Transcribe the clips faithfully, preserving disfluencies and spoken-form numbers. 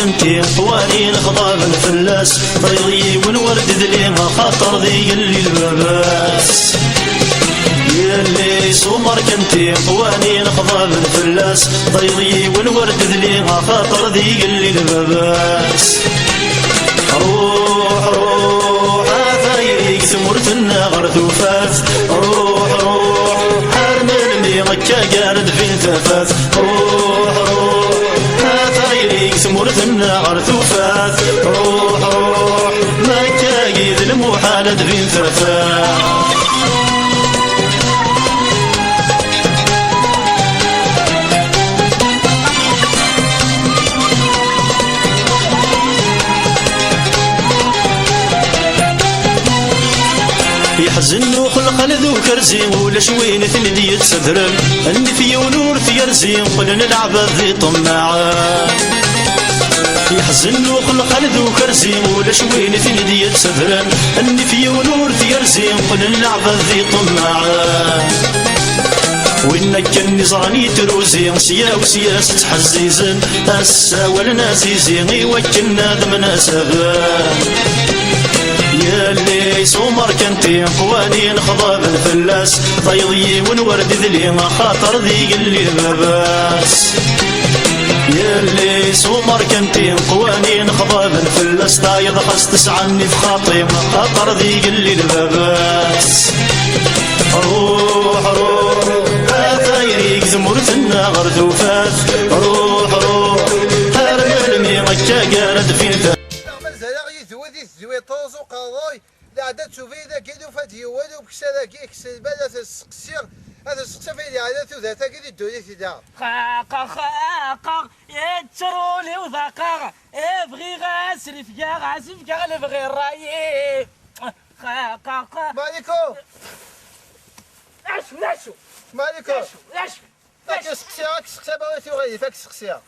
Tiqwanin xḍaben fell-as, tayeḍ yiwen wer d-idli, axaṭer d igelli d baba-s. Yelli s umerkanti, tiqwanin xḍaben fell-as, tayeḍ yiwen wer d-idli, axaṭer d igelli d baba-s. Ruḥ, ruḥ, a tayri deg tmurt-nneɣ ar tufat. Ruḥ, ruḥ, ar melmi akka gar-d fin tafat. Ruḥ, ruḥ, a tayri deg tmurt-nneɣ ar tufat. Ruḥ, ruḥ, ma akka d lmuḥal ad fin tafat. Yeḥzen uxelxal d ukerzi, ulac win i ten-id-yettadren. Nnif yiwen ur t-yerzi, qqlen leɛbad d iṭemmaɛen. Yeḥzen uxelxal d ukerzi, ulac win i ten-id-yettadren. Nnif yiwen ur t-yerzi, qqlen leɛbad d iṭemmaɛen. Win akken i ẓran yetruzi, sya u sya s-ttḥezzizen, ass-a walen azizi i wakken ad mnasaben. Yelli s umerkanti, qwanin xḍaben fell-as, tayeḍ yiwen wer d-idli, axaṭer d igelli baba-s. Yelli s umerkanti, qwanin xḍaben fell-as, tayeḍ xas tesɛa nnif xaṭi, axaṭer d igelli d baba-s. Ruḥ, ruḥ, a tayri deg tmurt-nneɣ ar tufat. Ruḥ, ruḥ, ar melmi akka gar ad fin ta- Mazal-aɣ yid-wen di tedwiṭ-, uqerruy, leɛda d tubrid-agi, nufa-d yiwen umeksa-agi, kkes lbal, ad t-nseqsi, ad t-nseqsi ɣef ayen yeɛnan tudert-agi di ddunit-nneɣ. Xaqeɣ, xaqeɣ, yettru ul-iw ḍaqeɣ, eh, bɣiɣ ad as-refgeɣ, ad as-refgeɣ lebɣi ṛṛay-iw. Xaqeɣ. Maliko! Acu, acu? Maliko! Acu, acu? Ad k-seqsiɣ, ad k-seqsiɣ ma ur tuɣ yid-i, ad k-seqsiɣ.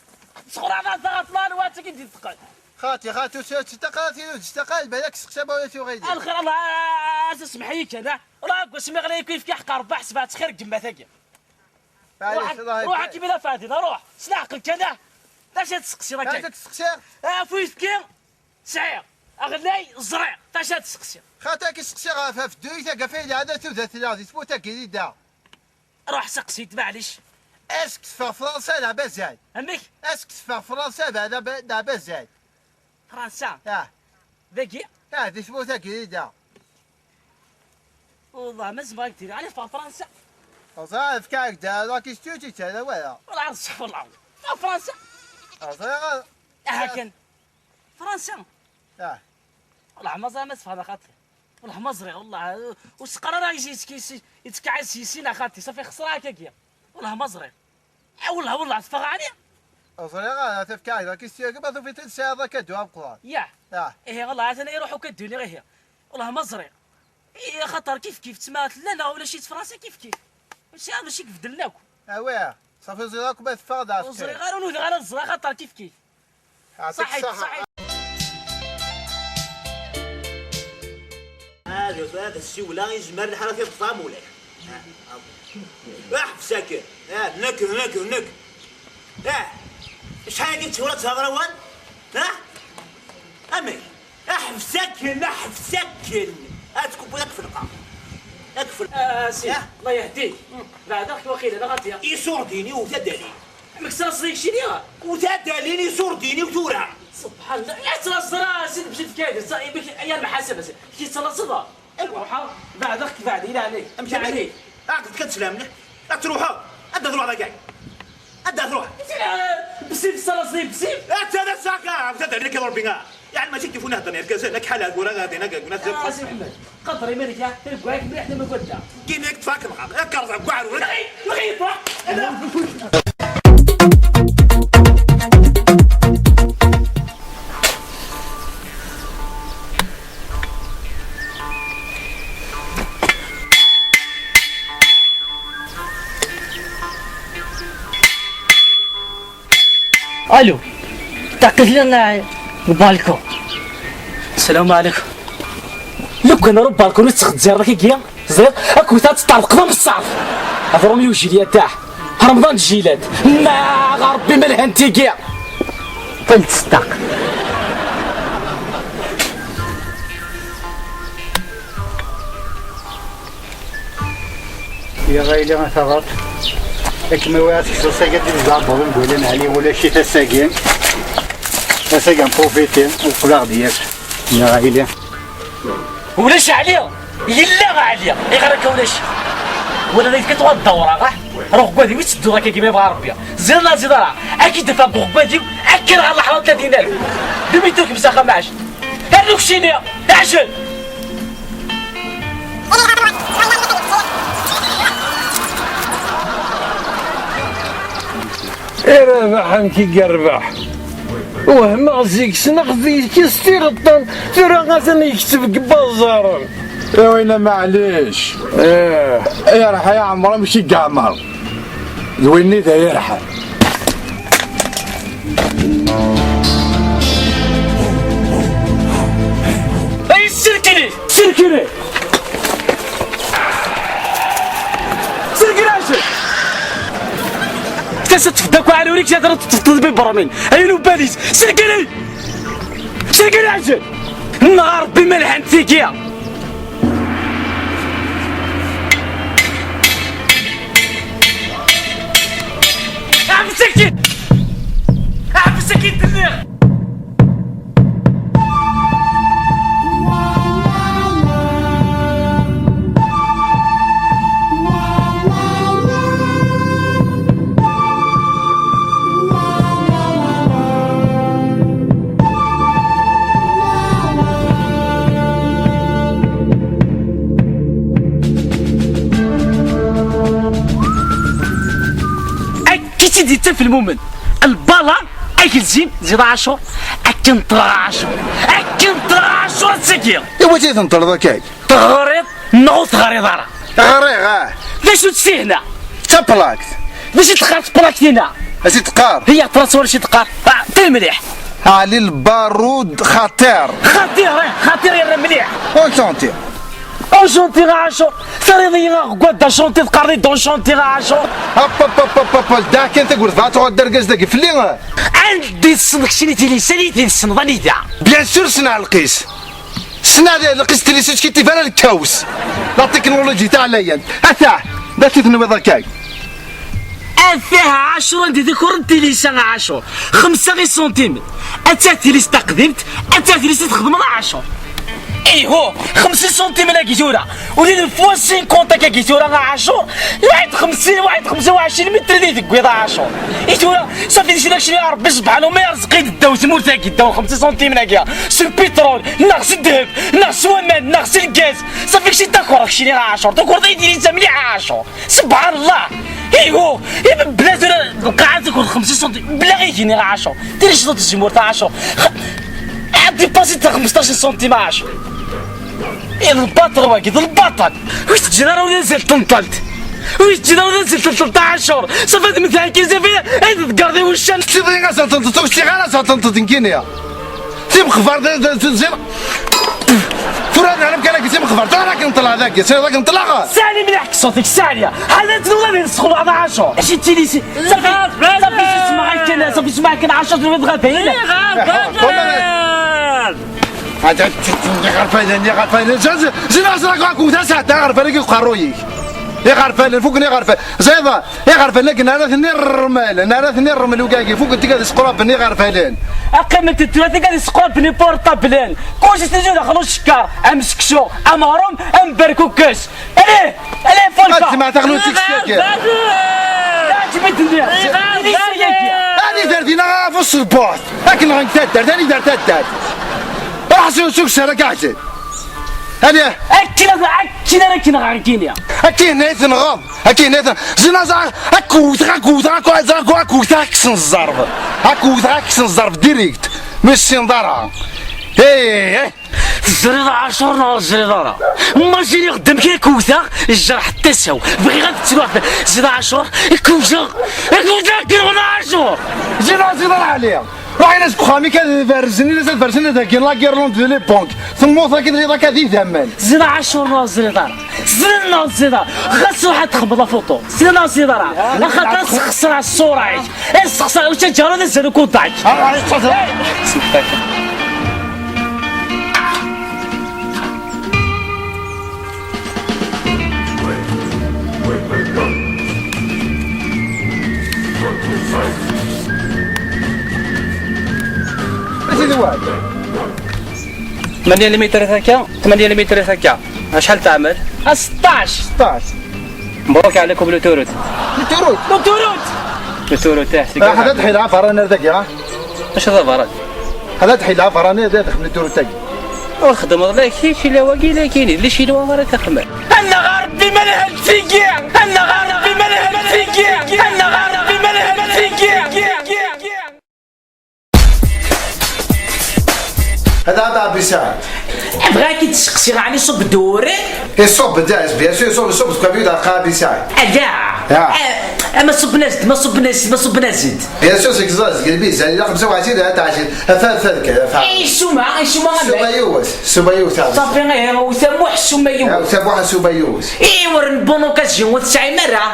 Sxur aṭas daɣ aṭṭlan wa tagi d-teqqel. Xaṭi, xaṭi, ur tt-, ur tt-ttaqal, ur tt-ttaqal, bala ad k-seqsiɣ ma ur tuɣ yid-i. Alxir, Allah, a-, a-, a-, semmeḥ-iyi kan, ah. Ruḥ deg wasmi ɣlayek uyefki ḥeqqa Rebbi, ḥesbeɣ-tt xir n gma-tagi. Maɛlic, ruḥ, Allah ruḥ yebda. Akken ila Fadil, ruḥ. S leɛqel kan, ah. D acu ad tseqsiḍ akka? Ad k-seqsiɣ? Af uyefki, sɛiɣ. Aɣlay, ẓriɣ. D acu ad tseqsiḍ? Xaṭi, ad k-seqsiɣ ɣef, ɣef ddunit-agi, ɣef ayen yeɛnan tudert-nneɣ di tmurt-agi, Lida. Ruḥ seqsi-t, maɛlic. Est-ce que teffeɣ Fransa neɣ mazal? Amek? Est-ce que teffeɣ Fransa neɣ, neɣ, neɣ mazal? Fransa? Ah. Dagi? Ah, di tmurt-agi, Lida. Wallah, ma zemreɣ ad k-d-iniɣ, ad teffeɣ Fransa. Ẓriɣ, efk-ak-d la question, ur tt-ttara wara. Wallah, ar ṣṣeḥ, wallah. Teffeɣ Fransa. Ẓriɣ. Aha kan. Fransa. Ah. Wallah, ma ẓriɣ ma teffeɣ neɣ xaṭi. Wallah ma ẓriɣ, wallah. Ur s-qqar ara yis-, yis-, yis-, yettkɛis yis-i neɣ xaṭi. Ṣafi xesreɣ akkagi. Wallah ma ẓriɣ. Ah, wallah, wallah, teffeɣ ɛni? Ur ẓriɣ ara, tefka-ak la question-agi, ma tufiḍ-t-id tesɛiḍ akadu ameqqran. Yah. Ah. Ihi, wallah, atan iruḥ ukadu-nni, ihi. Wallah ma ẓriɣ. Ihi, axaṭer kif kif, ttma tella neɣ ulac-itt Fransa kif kif. Mačči, mačči ibeddlen akk. Awi, ṣafi ẓriɣ akk ma teffeɣ d ur ẓriɣ ara, ur nudiɣ ara ad ẓreɣ, axaṭer kif kif. Yeɛṭik ṣṣaḥa. Ad, ad ssiwleɣ, yezmer lḥal ad t-yeṭṭef am ulac. Ah, ḥbes akken. Ah, nekk, nekk, nekk. Ah, acḥal-agi n tura d taɣrawan? Ah? Amek? Ḥbes akken, ḥbes akken. Ad tkubbeḍ ad k-felqeɣ. Ad k-felqeɣ. Ah, si, ah? Allah yehdik. Beɛdeɣ-k waqila, neɣ ad d-yaɣ. Iṣurdiyen-iw, tadalin. Amek tettlaseḍ deg-s ihi? Ur ttadalin iṣurdiyen-iw tura. Subḥan Allah, ur tettlaseḍ ara, a Sidi Mecid Kadir, sa-, amek, ay amḥaseb, a Sidi, kečč tettlaseḍ? Ruḥ, beɛdeɣ-k, beɛd, i leɛnaya. Amek, amek? Leɛnaya. Ɛqel-d kan sslam, la truḥeḍ, anda truḥeḍ akka? Anda truḥeḍ? Bsif, tettlaseḍ i bsif? Atta d asaka, amek ad d-rniɣ Rebbi, ah? Yeɛni mačči kif ur nehder irgazen, ak ḥala agura, ɣadin, ak aguna, ah, a Si Mḥemmed. Qader iman-ik, ah, tegwa-k mliḥ tama n wadda. Gini-k tfakneɣ, ak rẓeɣ deg uɛrur. Nɣi, nɣi, ṭuḥ. Allô. Taqit lana lbalkun. Salam alaikum. Lukan ur balkun ur tettxezzireḍ akka, ẓriɣ akked ta teṭṭerḍqeḍ am ṣṣerf. Ad Romeo Juliet, ah, Remḍan d Jilad. Ma ɣer Rebbi ma lhant tigi. Qqel-d s ṭṭaq. Ya ɣayli a taɣaṭ, akken ma wiɛa tekseḍ saga d ibeẓaɛebbaḍen n Gwilan Ɛli, ulac-it ass-agi. Ass-agi nprofiti, uqleɣ-d yaf. Ya ɣayli. Ulac Ɛli! Yella Ɛli! Ayɣer akka ulac? Wala la yefka twa ddawra, ah? Ruɣ gwad-iw i tedduḍ akka gima yebɣa Rebbi. Ziḍ neɣ ziḍ ara, ad k-id-afeɣ deg uɣeggad-iw, akken ɣer leḥra n tlatin alef. Demi turkem s axxam ɛac. Rnu keččini, ɛjel! Irbeḥ amek i yerbeḥ. Wehmeɣ zik ssneɣ-t yekkes tireṭṭen, tura atan yekteb deg ibaẓaren. Iwina maɛlic. Eh. Irḥa ya Ɛmer amek i yeɛmer. D winni d ay irḥan. Ay sirkili! Sirkili! Sirkili action! Tasa tfedda akk ɛruri-k, jadra teṭṭeḍ bibermin. Ay nubalis! Sirkili! Sirkili action! Nɣar bi malḥan tigi! Ɛfes akin! Ɛfes akin tenniɣ! Akka i tt-id-yettaf lmumen. Lbala, agelzim, ziḍ aɛacur. Akken ṭṭreɣ aɛacur. Akken ṭṭreɣ aɛacur ass-agi. Iwa tt-id-tenṭleḍ akka? Teɣriḍ neɣ ur teɣriḍ ara? Ɣriɣ, ah. D acu-tt tihna? D taplakt. D acu teqqar teplakt-ina? Acu teqqar? Hiya, tura tura acu teqqar? Ah, ṭṭi mliḥ. Ɛli Lbarud xaṭir. Xaṭir, eh, xaṭir yerra mliḥ. Enchanté. Enchanté a Ɛacur. Terriḍ-iyi aɣegwad d enchanté, teqqareḍ-iyi-d enchanté a Ɛacur. Hop, hop, hop, hop, hop, da kan tagurt bɣa tuɣal d argaz dagi fell-i. Anda i tessneḍ keččini tilisa, i t-tessneḍ anida? Bien sûr, ssneɣ lqis. Ssneɣ lqis tilisa ur tkittib ara lkaws. La technologie taɛlayant. Ata, d acu tenwiḍ akka? Atah a Ɛacur, anda i d-kuren tilisa a Ɛacur. Xemsa i ṣuntimen. Atta tilist taqdimt, atta tilist i txedmeḍ a Ɛacur. Iho, xemsa i ṣuntimen-agi tura. Ula d fois cinquante-agi tura a Ɛacur. Waḥed xemsin, waḥed xemsa u ɛecrin metr di tewwiḍ a Ɛacur. I tura, safi d acu d acu a Rebbi subḥanu ma yerẓeq-i-d ddaw tmurt-agi, ddaw xemsa i ṣuntimen-agi. S lpitrul, neɣ s ddheb, neɣ s waman, neɣ s lgaz. Safi kečči d takurt keččini a Ɛacur. Takurt ay d-ilisa mliḥ a Ɛacur. Subḥanallah! Ihu! Bla tura lqaɛa takurt xemsin sentim, bla ɣ-igi-nni a Ɛacur. Tili cḍut tzemmurt a Ɛacur. Xa-, ɛad dipasi ta xmesṭac sentim a Ɛacur. I d lbaṭel wagi, d lbaṭel! Ur teǧǧiḍ ara ula d azal tenṭelt. Ur teǧǧiḍ ara ula d azal tenṭelt a Ɛacur. Safi ad mteɣ akka, safi ad tgard i wuccan. Teččiḍ-iyi azal tenṭelt, ur keččiɣ ara azal tenṭelt nekkini. Timxebar d, d, d, d, tura neɛlem kan akka timxebar, tura akken ṭṭleɣ dagi, sɛiḍ akken ṭṭleɣ. Sali mliḥ deg ṣṣut-ik, sali. Ḥader tura ad yesxelweḍ Ɛacur. Acu d tilisi? Safi, safi, sismeɣ akken, safi, sismeɣ akken Ɛacur tura dɣa bayen. Iɣerfan! Iɣerfan, iɣerfan, zin, zin, zin, akked tasaɛet, iɣerfan-agi deg uqerruy-ik. Iɣerfan, fuken iɣerfan. Ẓiḍa. Iɣerfalen akken ara ten-irremel, ara ten-irremel ugagi, fukken tigad isquraben iɣerfalen. Aqqimet tura tigad isquraben iportablen. Kullec isnuzu daxel ucekkar, am seksu, am aɣrum, am berkukes. Allez, allez, folka. Ad tsemmeɛ taxlutt-ik s wagi. Teɛǧeb-it-nni. Ad ider dinna ɣef uṣelbuḥ. Akken ɣen taddart, ad ider taddart. Ruḥ s usukser akka ɛjel. Allez. Akken, akken ara k-nɣeɣ nekkini. Akken ay tenɣeḍ. Akken ay ten-, zina za-, akkewteɣ, akkewteɣ, akkewteɣ, akkewteɣ, akksen zzerb. Akkewteɣ, akksen zzerb direct. Mi ssineḍ ara. Hey, hey. Teẓriḍ Ɛacur neɣ ur teẓriḍ ara? Imagine ixeddem kra akkewteɣ, jerḥ tasa-w. Bɣiɣ ad ttruḥ. Zid Ɛacur, akkewteɣ, akkewteɣ, akkewteɣ, Ɛacur. Zina, zina, Ɛli. Ruḥ in-as deg uxxam-ik ad berzen, in-as ad berzen ad heggin la guirlande de l'époque. Temmuḍ akken riḍ akka d idammen. Zina ɛacur neɣ zina dara. Zina neɣ zina. Xas ruḥ ad txemmeḍ afuṭu. Zina neɣ zina dara. Axaṭer ad sxeṣreɣ ṣṣura-ik. Ad sxeṣreɣ ur ttaǧǧa ara ad azal ukuḍḍa-k. A sidi waɛd. Tmanya lmitrat akka, tmanya lmitrat akka. Acḥal teɛmel? A seṭṭac. Seṭṭac. Mbruk ɛlikum le turut. Le turut. Le turut. Le turut, eh, c'est grave. Hada tḥila afaran ar dagi, ha? Acu d afaran? Hada tḥila afaran ar dagi, le turut-agi. Ur xeddmeḍ la kečč, la wagi, la kini, la Ccinwa ara txedmeḍ. Annaɣ a Ṛebbi ma lhant tigi! Annaɣ a Ṛebbi ma lhant tigi! Annaɣ a Ṛebbi ma lhant tigi! Hada, hada, Ɛebbi Saɛid. Bɣiɣ ad k-id-sseqsiɣ, ɛni ṣubb-d uwren? Iṣubb-d, bien sûr, iṣubb, iṣubb-d, quoi, bida, qa Ɛebbi Saɛid. Ala. Ya. Eh, ma ṣubben-as-d, ma ṣubben-as-d, ma ṣubben-as-d. Bien sûr, c'est que ça, c'est que le bizarre, il a comme ça, on va essayer de l'attacher. Enfin, enfin, que, enfin. Eh, issuma, issuma, issuma yiwet, issuma yiwet, ah. Ṣafi, eh, wet amuḥ, issuma yiwet. Ah, wet amuḥ, issuma yiwet. Eh, war une bonne occasion, ur tesɛim ara.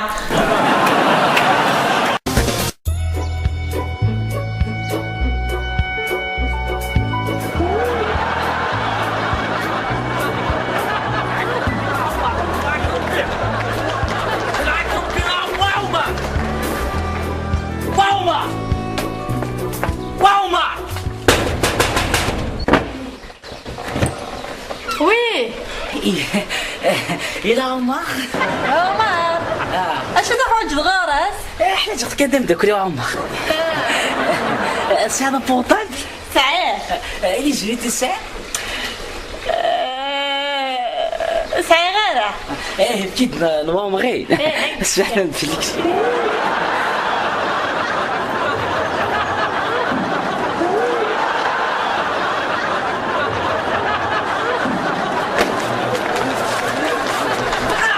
Oui. Yella Ɛumer? Ɛumer! Ah. Acu teḥwaǧeḍ ɣur-s? Eh, ḥwaǧeɣ kan d ameddakel-iw Ɛumer. Ah. Tesɛiḍ apurṭabl? Sɛiɣ. Eh, les jouets tesɛiḍ? Eh, sɛiɣ ara. Eh, efk-id n, n Ɛumer-in. Eh, eh. Sfeḥlen-d fell-ak.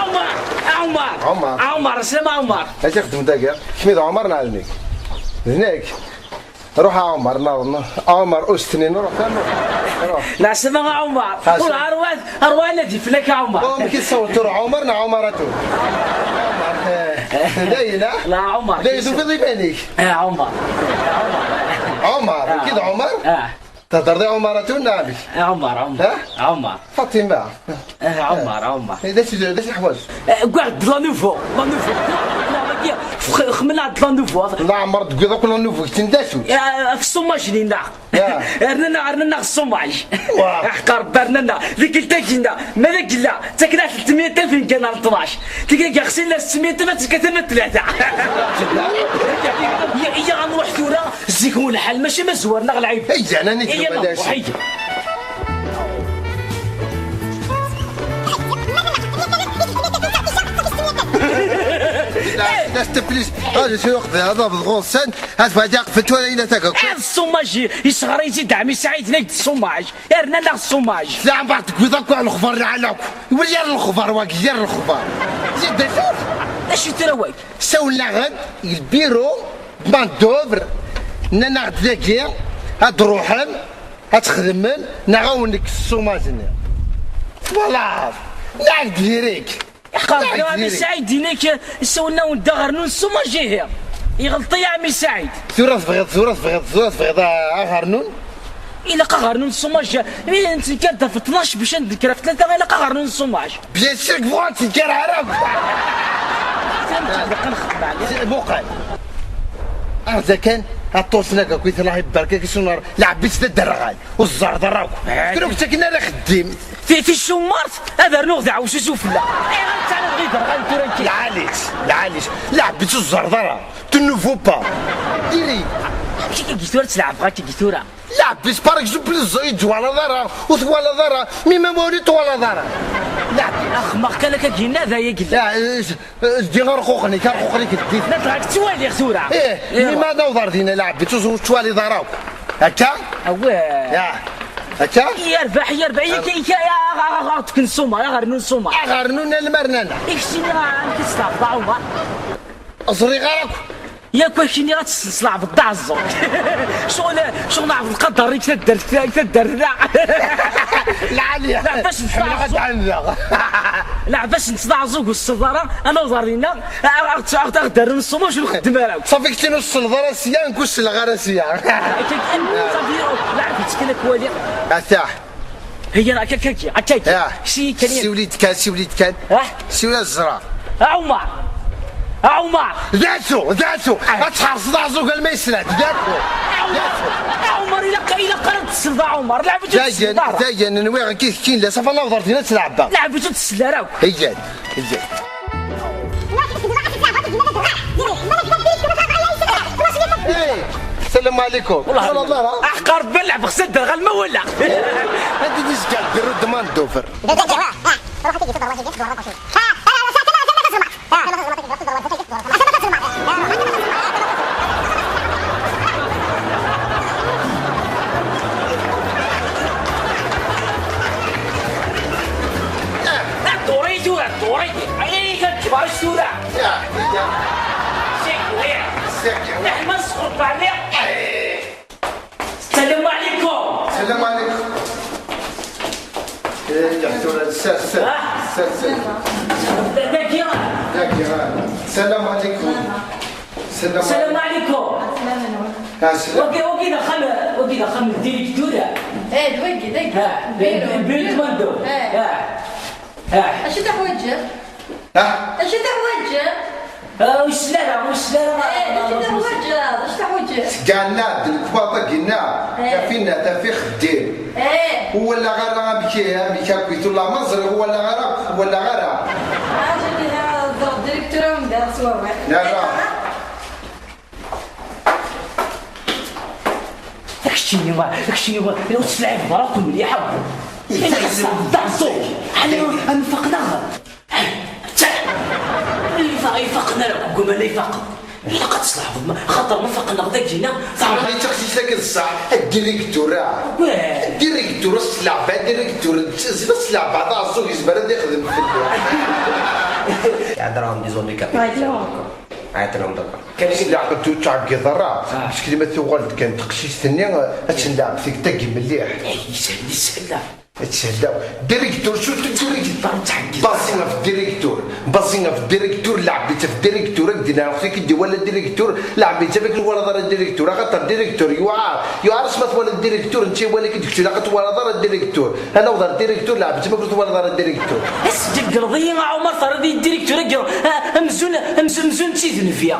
Ɛumer! Ɛumer! Ɛumer! Ɛumer, slam a Ɛumer! Acu ixeddem dagi? Kemmi d Ɛumer neɣ d nekk? D nekk. Ruḥ a Ɛumer, naḍen. Ɛumer, ur s-tnin, ruḥ kan, ruḥ. Ruḥ. Neɛsama a Ɛumer. Ḥaca. Ur, arwa, arwa ad iflak a Ɛumer. Amek i tessawḍeḍ tura, Ɛumer neɣ Ɛumeratun? Ɛumer, eh, dayen, ah? La, Ɛumer. Dayen, tufiḍ iman-ik? Eh, Ɛumer. Ɛumer, nekk d Ɛumer? Ah. Thedreḍ i Ɛumeratun neɣ amek? Eh, Ɛumer, Ɛumer. Ha? Ɛumer. Faṭima. Eh, Ɛumer, Ɛumer. Eh, d acu, d acu teḥwaǧ? Eh, gwiɣ-d la nouveau, la nouveau. Neɣ dagi, x-, xemlaɣ-d la nouveau. Leɛmer d-gwiḍ akk la nouveau, keččini d acu? Eh, ɣef ṣṣumaj-nni neɣ? Ya. Rnan-aɣ, rnan-aɣ ṣṣumaj. Wah. Aḥeqq Rebbi rnan-aɣ. Deg ltagi-nneɣ, ma d agella, ttaken-aɣ tlettmya alef kan ar tnac. Tigi-agi xsin la settmya alef ad tekka tama tlata. Ya, ya, ad nruḥ tura. Zik hu lḥal, mačči ma zwaren-aɣ lɛib. Ay, ǧan-ani. Iya, ma nruḥ, iya. La, la, s'il te plaît. Ah, je suis au courant, هذا بالغوص سن. هاد فادي قفلت ولا إلا تاكا. Eh, ṣṣumaj, yesɣer-iyi-tt-id Ɛmi Saɛid, nekk d ṣṣumaj. Rnan-aɣ ṣṣumaj. Tlɛab ɣer tgwiḍ akk, lexbar lɛal akk. Wali yar lexbar wagi, yar lexbar. Zid d acu? D acu tura wagi? Sawlen-aɣ-d, lbiru, main d'œuvre, nnan-aɣ-d dagi, ad d-ruḥem, ad txedmem, neɣ ad wen-nekkes ṣṣumaj-nni. Twalaḍ? Neɣ diri-k. Iḥqer, neɣ Ɛmi diri-k. Saɛid, din-ak, sawlen-awen-d aɣernun ṣṣumaj, ihi. Iɣelṭ-iyi Ɛmi Saɛid. Tura tebɣiḍ, tura tebɣiḍ, tura tebɣiḍ a-, aɣernun? Ilaq aɣernun ṣṣumaj, mi nettenkar-d ɣef tnac bac ad d-nekker ɣef tlata, ilaq aɣernun ṣṣumaj. Bien sûr que bɣan ttenkar ara. Muqel. Arda kan, aṭṭus-nni akk i tella ibarek-ak isunar, lɛeb-is d aderɣal, ur tzerreḍ ara akk. Eh, kra ur k-ttaken ara axeddim. Ti, ti ccumart, ad rnuɣ d aɛewsu s ufella. Ayɣer ad tɛanid ɣid rɣan tura nekki? Lɛali-tt, lɛali-tt, lɛeb-itt ur tzerreḍ ara, tu ne vaux pas. Diri. Amek akka tura tleɛbeḍ akka tura? Lɛeb-is, par exemple, ẓẓay ur twalaḍ ara, ur twalaḍ ara, mi ma wali ur twalaḍ ara. Lɛeb. Axemmeɣ kan akka ginna d aya yella. Zdi arquq-nni, arquq-nni k-ddit. Ma bɣiɣ ttwaliɣ tura. Ih, eh, mi ma nawḍ ar dinna, lɛeb-itt ur tettwaliḍ ara akk. Akka? Awah. Ya. Akka? Yerbeḥ, yerbeḥ. Ika, ika, ya, a, a, a, tken ṣṣumar, aɣernun ṣṣumar. Aɣernun alma rnan. Ikcini, a, amek i testeɛrfeḍ, a Ɛumer? Ẓriɣ ara akk. Yak akini ad tessens leɛbeḍ d aɛeẓẓug. Ccɣel, ccɣel leɛbeḍ lqader-ik taddart, taddart da. Lɛali. Leɛbac n ḥemmleɣ ad ɛandeɣ. Leɛbac n tdaɛẓug ur tselleḍ ara, ad nawḍer dinna, aɣ-, aɣ-, aɣ-, aɣ-d-rren ṣṣumuc ur nxeddem ara. Ṣafi keččini ur tselleḍ ara sya, nekk ur selleɣ ara sya. Akka kan, ṣafi, leɛbet kan ad k-waliɣ. Atah. Heyya, akka, akka, akka, akka. Ah, si kan. Siwel-d kan, siwel-d kan. Ah? Siwel ad ẓreɣ. A Ɛumar! A Ɛumar! D acu, d acu? Ah. Ad tḥerseḍ aɛeẓẓug alma yesla-d, d acu? A Ɛumar! D acu? A Ɛumar, ilaq, ilaq ara ad tesleḍ, a Ɛumar. Leɛbet ur tesleḍ ara. Dayen, dayen, nwiɣ akka kkin la, safa naweḍ ar din ad tleɛbeḍ. Leɛbet ur tesel ara akk. Heyya, heyya. Hey, السلام عليكم. والله والله راه. احقر بلع بخسد غير ما ولا. هذه ديسكال ديرو دوموند دوفر. الدوري جوا الدوري. اي كتجبر الشورى. يا، يا. سيك ويا. سيك. نحن نسخن بعدين. السلام عليكم. السلام عليكم. ايه، يا حسون، سير، سير. ها؟ سير، سير. داكي. داكي، ها. السلام عليكم. السلام السلام عليكم. عليكم. ها، السلام. وكي، وكي دخل، وكي دخل الديريكتور؟ ايه، دوكي، دوكي. ها، بيرو. بيرو مندو. ايه. ها. ها. اش تحوج؟ ها؟ اش تحوج؟ آه، وش لا، وش لا، ايه، اش تحوج؟ اش تحوج؟ قالنا الكواطة قلنا. ايه. تافينا، تافي خديم. ايه. ولا غير مشي، مشي كويت ولا مصر، ولا غير، ولا غير. اجي لها الديريكتور من دار صور. لا، لا. داكشي اللي ما، داكشي اللي ما، لو تسلعي في براكم مليحة. إيه، داكشي داكشي. داكشي. حنا نفقنا. تا. يفا-، يفقنا لك، قوم لا يفق. لا قد صلاح، ما-، خاطر ما فقنا غدا جينا، صاحبي. هاي تاخدي ساكن الصح، الديريكتور، آه. واه. الديريكتور، الصلاح، بعد الديريكتور، الصلاح، بعد الزوج يزبر، هذا يخدم في الدور. عاد راهم دي زونديكابي. عيط لهم دركا. كان يلعب تو تاع الجيتارة، آه. باش كلمة تغلط كانت تقشيش ثانية، هادشي نلعب فيك تاكي مليح. إيه، يسهل، يسهل. تسهل. ديريكتور، شو تديريكتور؟ بازينا في الديريكتور، بازينا في الديريكتور، لعبت في الديريكتور، دينا فيك دي ولا ديريكتور، لعبت بك ولا دار الديريكتور، خاطر الديريكتور يوعى، يوعى اسمه ولا الديريكتور، انت ولا كي دكتور، لا قلت ولا دار الديريكتور. انا وضع الديريكتور لعب تما قلت ولا دار الديريكتور. اسجل قرضي مع عمر فرضي الديريكتور قال، آه، امزون، امزون، امزون تشيد نفيا.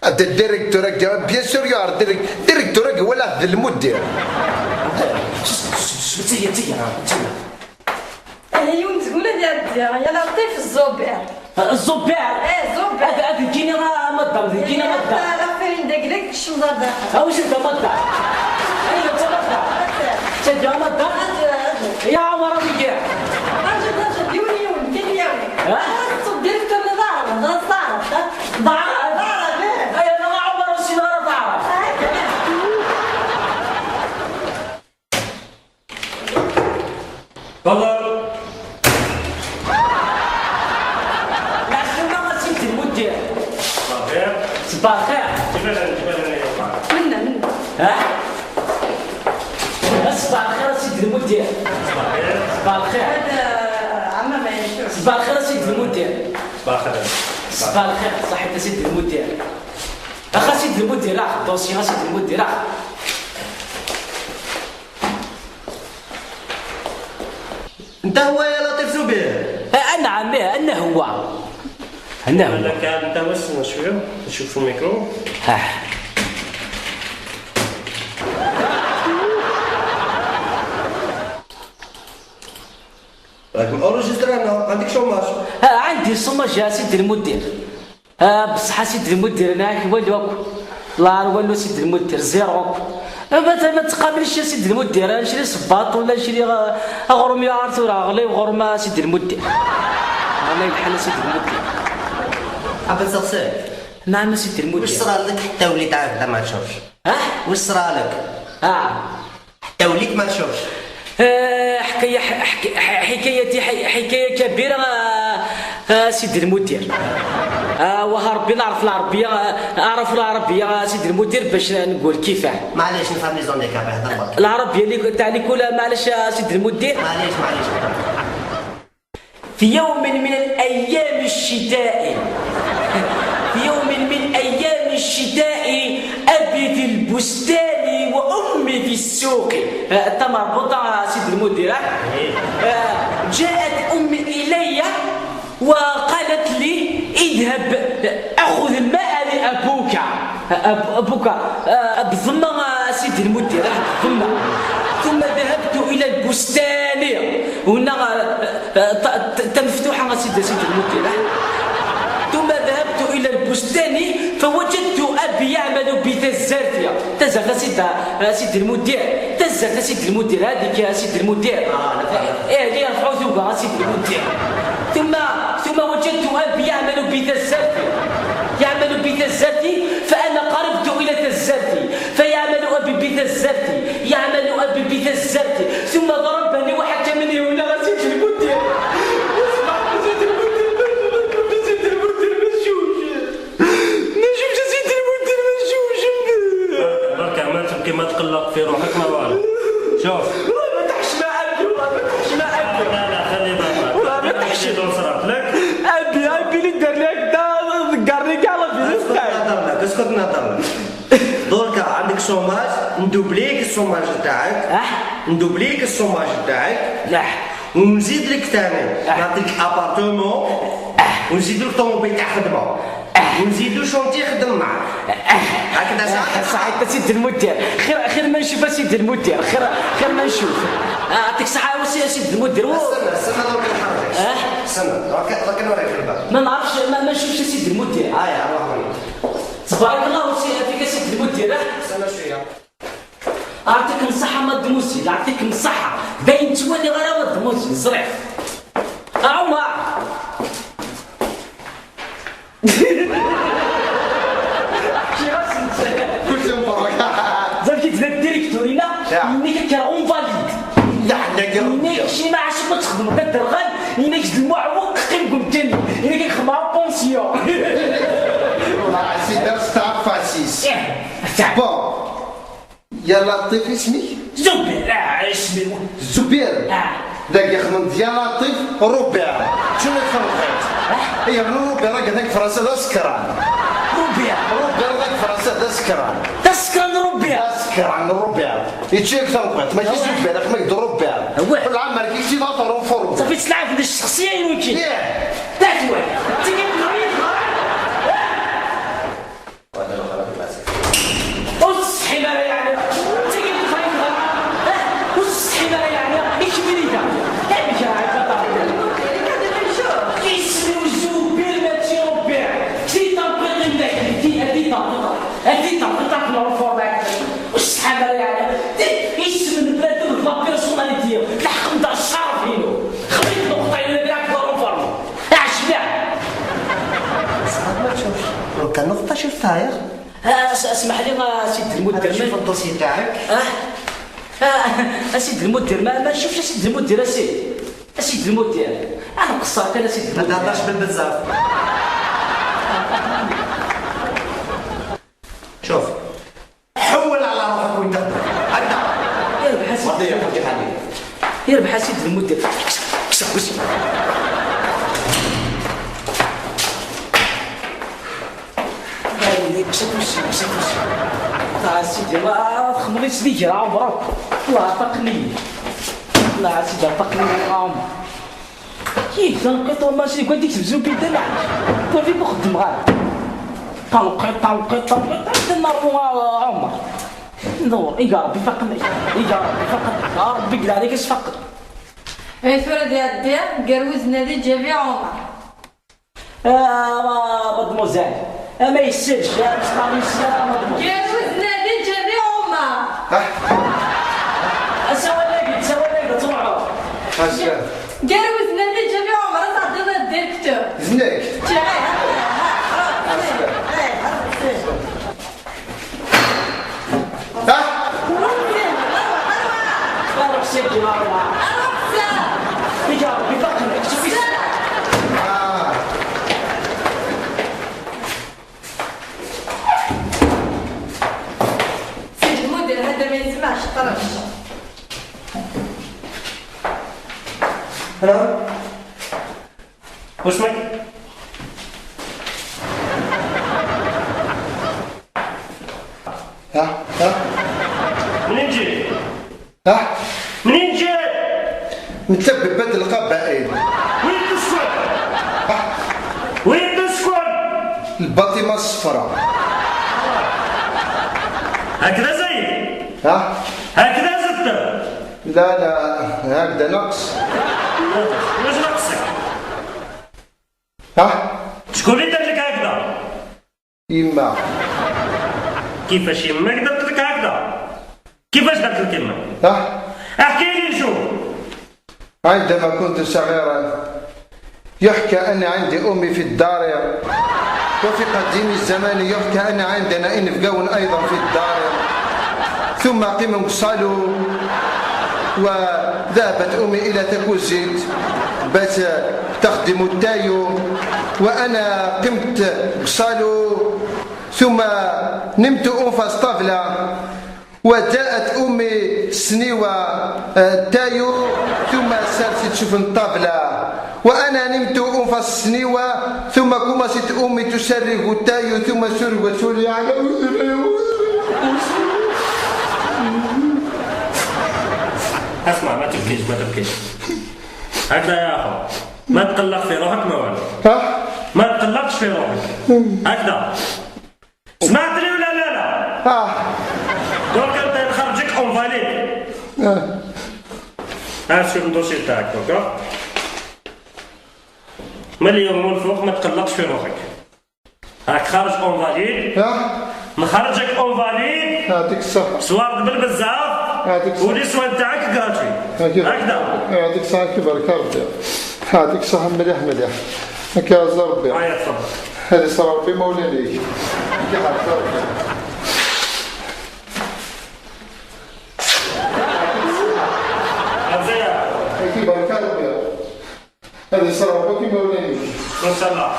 هذا الديريكتور قال، بيان سور يا ديريك-، ديريكتور قال ولا هذا المدير. تيا، تيا، تيا. انا يوم تقول هذه الديرة، يا لطيف الزوبير. الزبير. ايه، الزبير. هذا، هذا كينا راه مدام، كينا مدام. لا، لا، فين داك، داك الشمزة داخل. واش انت مدام؟ ايوا، انت مدام. انت مدام؟ يا عمر، ربي كيع. اجل، اجل، يوني، يوني، كاين يوني. ها؟ خلاص، تصب ديريكتور لدار، هضر صارت، ها؟ ضعف، ضعف، ايه. ايوا، انا عمر وسيدي، انا ضعف. هاي، تمام. تفضل. العسلامة سيدي المدير. صافي. صباح الخير. كيفاش، كيفاش أنا يوقع؟ منا، منا. ها؟ صباح الخير سيدي المدير. صباح الخير. صباح الخير. هذا عمام يشوف. صباح الخير سيدي المدير. صباح الخير. صباح الخير، صحيت سيدي المدير. أخا سيدي المدير، راه الدوسي، أخا سيدي المدير، راه. انت هو يا لطيف زبير؟ آه، نعم، إيه، أنا هو. أنا هو. لك انت واش شويه، نشوف في الميكرو. آه. راك مانريجيستري هنا، عندك شوماج؟ آه، عندي شوماج يا سيدي المدير. آه، بصح سيدي المدير، معاك والو اكو. لا والو سيدي المدير، زيرو اكو. آه، ما ت-، ما تقابلش يا سيدي المدير، آه، نشري صباط ولا نشري، آه، اغرم يا ارثور، اغلي وغرم، آه، سيدي المدير. الله يلحن سيدي المدير. حاب نسقسيك؟ نعم سيدي المدير. واش صرا لك حتى وليت عاد ما تشوفش؟ ها؟ واش صرا لك؟ اه. حتى وليت ما تشوفش. آه، حكاية، ح-، حك-، ح-، حكايتي، ح-، حكاية كبيرة، آه، آه، سيدي المدير. Ah, wah, Ṛebbi, neɛref lɛerbiya, ah, aɛraf lɛerbiya, a Sidi Lmudir, bac n-, nqul kifah. Maɛlic, nefhem les handicapés, hder berk. Lɛerbiya li-, taaɛ likul, maɛlic, a Sidi Lmudir. Maɛlic, maɛlic, hder berk. في يوم من الأيام الشتاء، في يوم من أيام الشتاء، أبي في البستان وأمي في السوق. Ah, tamarbut, a Sidi Lmudir, ah. Ah, جاءت أمي إلي وقالت لي: "اذهب أخذ ماء لأبوك." أب-، أبوك، آه، بالضمة، آه، سيدي المدير، آه، بالضمة. ثم ذهبت إلى البستان. هنا، آه، آه، ت-، ت-، تمفتوحة، سيدي، سيدي المدير، آه. ثم ذهبت إلى البستان فوجدت أبي يعمل بتزرتي. تزرت، سيدي، آه، سيدي المدير. تزرت، سيدي المدير، هذيك يا سيدي المدير. آه، لا، لا، لا. إيه، اللي يرفعوا ثوبها، سيدي المدير. ثم، ثم وجدت أبي يعمل بثزتي، يعمل بثزتي، فأنا قربت إلى ثزتي، فيعمل أبي بثزتي، يعمل أبي بثزتي، ثم ضربني وحكمني هنا، سيدي المدير. اسمع، سيدي المدير، سيدي المدير، ما تشوفش. ما نشوفش سيدي المدير، ما نشوفش. برك عمال تبكي، ما تقلق في روحك، ما والو. شوف. والله ما تحشم عندي، والله ما تحشم عندي. لا، لا، خلي بابا. والله ما تحشم. شنو صرات لك؟ أبي، أبي اللي دار لي هكذا، ذكرني كاع لا في اسكت نهضر لك، اسكت نهضر لك. دركا عندك chômage، ندوبليك ال chômage تاعك. اه؟ ندوبليك ال chômage تاعك. اه. ونزيد لك ثاني، آه. نعطيك appartement، آه. ونزيد لك طوموبيل تاع خدمة، آه. ونزيد له شونتي يخدم معاك. آه. هكذا صح؟ آه، صحيح، انت سيد المدير. خير، خير ما نشوف يا سيد المدير، خير، خير ما نشوف. آه، يعطيك الصحة يا سي-، سيد المدير. استنى، استنى، درك نحرك. آه؟ استنى، درك، درك نوريك الباب. ما نعرفش، ما، ما نشوفش يا سيد المدير. هاي، روح وين؟ تبارك الله وسي-، فيك يا سيد المدير، آه؟ استنى شوية. يعطيكم الصحة مادموزيل، يعطيكم الصحة. باين توالي غير مادموزيل، ظريف. عمر. كلشي مبروك. زعما كي تبدا الديريكتور هنا، يا. يميك كرا اونفاليد. لا، لا، يا ربي. يميك شي ما عاشق ما تخدم، كدرغل، يميك المعوق قيم قمتني، يميك خدمة بونسيون. والله عزيز، دار ستار فاسيس. إيه، صح. بون. يا لطيف، اسمك؟ زبير، آه، اسمي. زبير؟ آه. داك يخدم يا لطيف روبير. شنو يخدم خير؟ آه. إيه، روبير، راك هذاك فرنسا ذا سكران. روبير. روبير، راك فرنسا ذا سكران. ذا سكران روبير. ذا سكران روبير. يتشيك تنقط، ما كيش زبير، أخ، ما يقدر روبير. واه. كل عام ما كيش يضغط على الفرن. صافي، تلعب في الشخصية يمكن. إيه. تاكل. تيجي تضرب. والصحي ما لا يعني. تيجي تفايضها. والصحي ما لا يعني. ايش بريدة؟ هاي مش راعي بطل. اسمي وزوبير ما تشيرو بيع. تي تنقيط عندك. تي، تي تنقيط. تي تنقيط في الأوروفور معك. والصحي ما لا يعني. تي، اسم البلاد لا بيرسوناليتي. تلحق انت الشرف هنا. خليك نقطة إلى بيعك ضرب فرمو. اعشبع. صعب ما تشوفش. لو كان نقطة شفتها يا أخي. آه، اس-، اسمح لي، آه، سيد المدير، شوف ما الدوسي تاعك. آه؟ آه، آه، سيد المدير، ما، ما نشوفش سيد المدير، اسيد. سيد المدير، أنا قصرت، أنا سيد ما المدير. تهضرش بالبزاف. شوف، حول على روحك وين تهضر. هكذا. يربح سيد المدير. يربح سيد المدير. كسب، كسب. هاي، كسب وشي، كسب وشي. آه، سيدي، الله، خمري سيدي، راه عمرك. الله عطاكني. الله، سيدي، عطاكني عمر. كيف تنقيط وما شي، قلت لك تبزو بيدنا. ما فيك وخدم غير. تنقيط، تنقيط، تنقيط، حتى نروح عمر. ندور، إيجا ربي فقنا. إيجا ربي فقنا. يا ربي قل عليك اش فقر. اي ثورة ديال الدير، قروز نادي جابي عمر. آه، مادموزيل. آه، ما يسيرش، يا مستعمل، يا مادموزيل. قروز نادي جابي عمر. ها؟ سوى لك، سوى لك، تروحوا. هاشا. قروز نادي جابي عمر، تعطينا الديريكتور. زنيك. شي، هاي، هاي، هاي، هاي، هاي، هاي، هاي. ها؟ روح سيدي، روح. روح سيدي. آه. Hello. واسمك؟ ها؟ ها؟ منين جيت؟ ها؟ منين جيت؟ من تبت القبائل. وين تسكن؟ ها؟ وين تسكن؟ الباطمة الصفراء. هكذا زين؟ ها؟ هكذا زدت؟ لا، لا، هكذا نقص. واش نقصك؟ ها؟ شكون اللي درت لك هكذا؟ يما. كيفاش يماك درت لك هكذا؟ كيفاش درت لك يماك؟ ها؟ احكي لي شو؟ عندما كنت صغيرا يحكى أن عندي أمي في الدار، وفي قديم الزمان يحكى أن عندنا إنفقاون أيضا في الدار. ثم قيم قصالو، وذهبت أمي إلى تكوزيت بس تخدم التايو، وأنا قمت قصالو، ثم نمت أنفاس طابلة، وجاءت أمي سنيوة، آه، تايو، ثم سالت تشوف الطابلة، وأنا نمت أنفاس سنيوة، ثم كما ست أمي تسرق تايو، ثم سرق سوري على. اسمع، ما تبكيش، ما تبكيش. هكذا يا أخو، ما تقلق في روحك، ما والو. ها؟ ما تقلقش في روحك. هكذا. سمعتني ولا لا؟ لا. اه. دونك انت نخرجك اون فاليد. اه. ها شوف الدوسي تاعك دوكا. من اليوم والفوق ما تقلقش في روحك. راك خارج اون فاليد. اه. نخرجك اون فاليد. يعطيك الصحة. سوار دبل بزاف. يعطيك الصحة. ولي سوان تاعك غراتوي. هكذا. هكذا. يعطيك الصحة، كي بارك ربي. يعطيك الصحة، مليح، مليح. هكا يا ربي. هيا تفضل. هذه صرا ربي مولا ليك. هكا حال صرا ربي. هكي بارك ربي. هذه صرا ربي مولا ليك. ان شاء الله.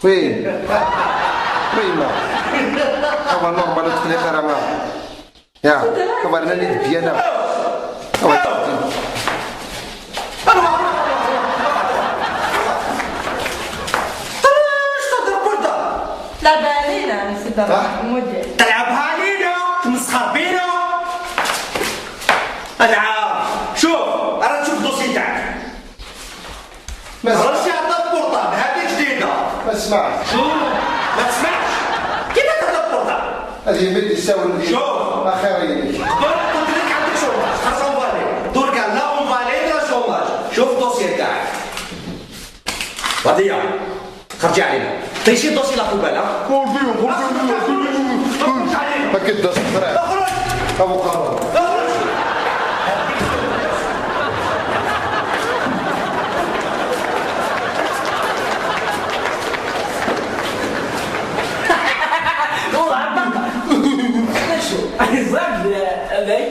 وي. وي ما. هو نورمال تقلي خير ما. يا، كبرنا لي الديانة. أوي. علاش تهضر بوردة؟ لا، بالينا، سي ها؟ مدير. تلعبها علينا، تمسخر بينا. أنا عارف. شوف، أنا نشوف الدوسي تاعك. ما راني عطاك بورطابل، هذه جديدة. ما تسمعش. شو؟ ما تسمعش؟ كيف تهضر بورطابل؟ هذه يمد يساوي لي. شوف. آخر يديك. قبل قلت لك عندك شوماج، خاصة اونفالي. درك لا اونفالي لا شوماج. شوف الدوسي تاعك. غادية. خرجي علينا. تيشي الدوسي لا بوبال، ها؟ هكا الدوسي، فرع. اخرج. أبو قارون. اخرج. والله عبقى. شو؟ عزام، آه، أبي.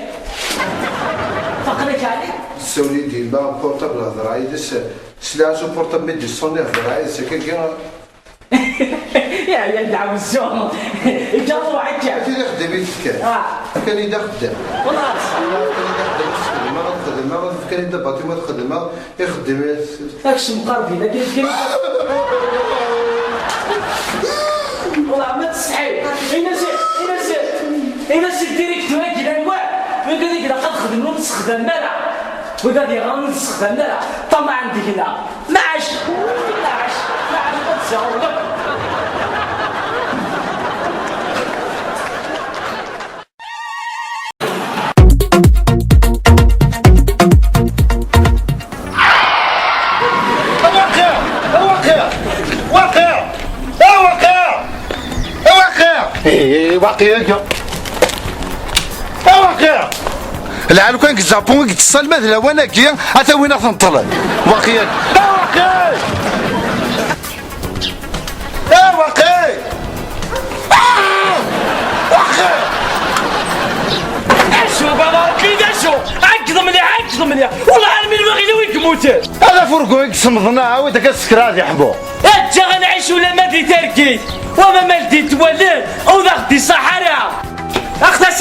فقرك عليك. سولي ديما بورطابل هضر عيدس. سلاس بورطابل ميدي صوني هضر عيدس. كي، كي. يا، يا دعم الزوم. إن شاء الله وعدك. كي يخدم يتكلم. آه. كان يدا خدام. والله أصلاً. كان يدا خدام، يخدم، ما غتخدم، ما غت-، كان يدا باطي، ما تخدم، ما يخدم. داكشي مقربين، لكن كاين. والله ما تستحي. إلا سي، إلا سي، إلا سي ديريكت هاكي لا الواحد. ويقول لك لا قد خدمنا ونستخدم لا. ويقول لك غنستخدم لا. طمع عندك هنا. معاش. معاش. معاش. ما تزعل. واقع! واقع! واقع! واقع! واقع! إيه، واقع! واقع! العالم كان كزابون يتصل ما ذا وانا كيا حتى وين تنطلع. واقع! واقع! آه، واقي! آه! واقي! اشو بابا، كي اشو؟ عقد مليح، عقد مليح. والله العالمين ما غير وين كموتين. هذا فرقو يقسم ظنا، عاود هكا السكر هذه يحبو. اجا غنعيش ولا ما دي تركي؟ وما مال دي توالين، او ذا خدي صح.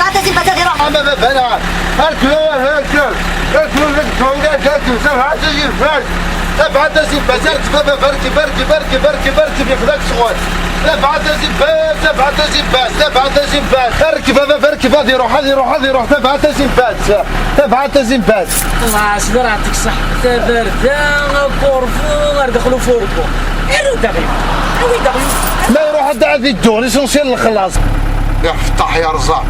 Tebɛat-as i Lbaz ad iruḥ. Ama baba-nneɣ. Rkeb, rkeb, rkeb, rkeb, rkeb, tebɛat-as i Lbaz. Tebɛat-as i Lbaz, rkeb a baba, rkeb, rkeb, rkeb, rkeb, rkeb, yexdek ccɣel. Tebɛat-as i Lbaz, tebɛat-as i Lbaz, tebɛat-as i Lbaz. Rkeb a baba, rkeb, ad iruḥ, ad iruḥ, ad iruḥ, tebɛat-as i Lbaz. Tebɛat-as i Lbaz. Xlaṣ, bɣiɣ ad tek ṣṣeḥ. Tabarda, akurfu, ar daxel ufurgu. Aru-d aɣyul. Awi-d aɣyul. Ma iruḥ ad, ad iddu, l'essentiel lexlaṣ. Iḥfeṭṭaḥ yerẓa.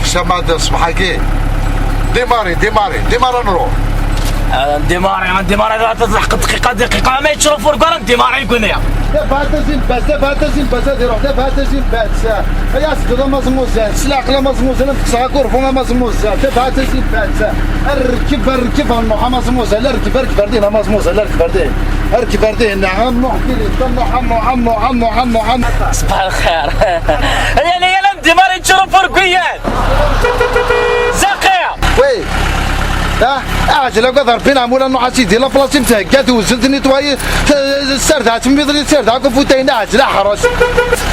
Kcam-d ṣṣbeḥ-agi. Démarrer, démarrer, démarrer ad nruḥ. Ah, démarrer, démarrer, ad tleḥq dqiqa, dqiqa, ma yettru ufurgu ara démarrer nekkni. Tebɛat-as i Lbaz, tebɛat-as i Lbaz, ad iruḥ, tebɛat-as i Lbaz. Ay asbel a Maẓmuzal, s leɛqel a Maẓmuzal, ad kkseɣ akurfu a Maẓmuzal, tebɛat-as i Lbaz. Rkeb, rkeb a Lmuḥ a Maẓmuzal, rkeb, rkeb ar din a Maẓmuzal, rkeb ar din. Rkeb ar din, a Muḥ, a Muḥ, a Muḥ, a Muḥ, a Muḥ, a Muḥ. Ṣbaḥ lxir. Ay ala, ala, ndimar yettru ufurgu-yan. Zaqi. Oui. Ah, aɛjel akk ad Rebbi neɣ mula Nuḥ a sidi, la place-im thegga, tewzel, tnitwayi, t-, tserdeɛ, temmiḍ-, tserdeɛ akk ufutay-nni, aɛjel aḥrac.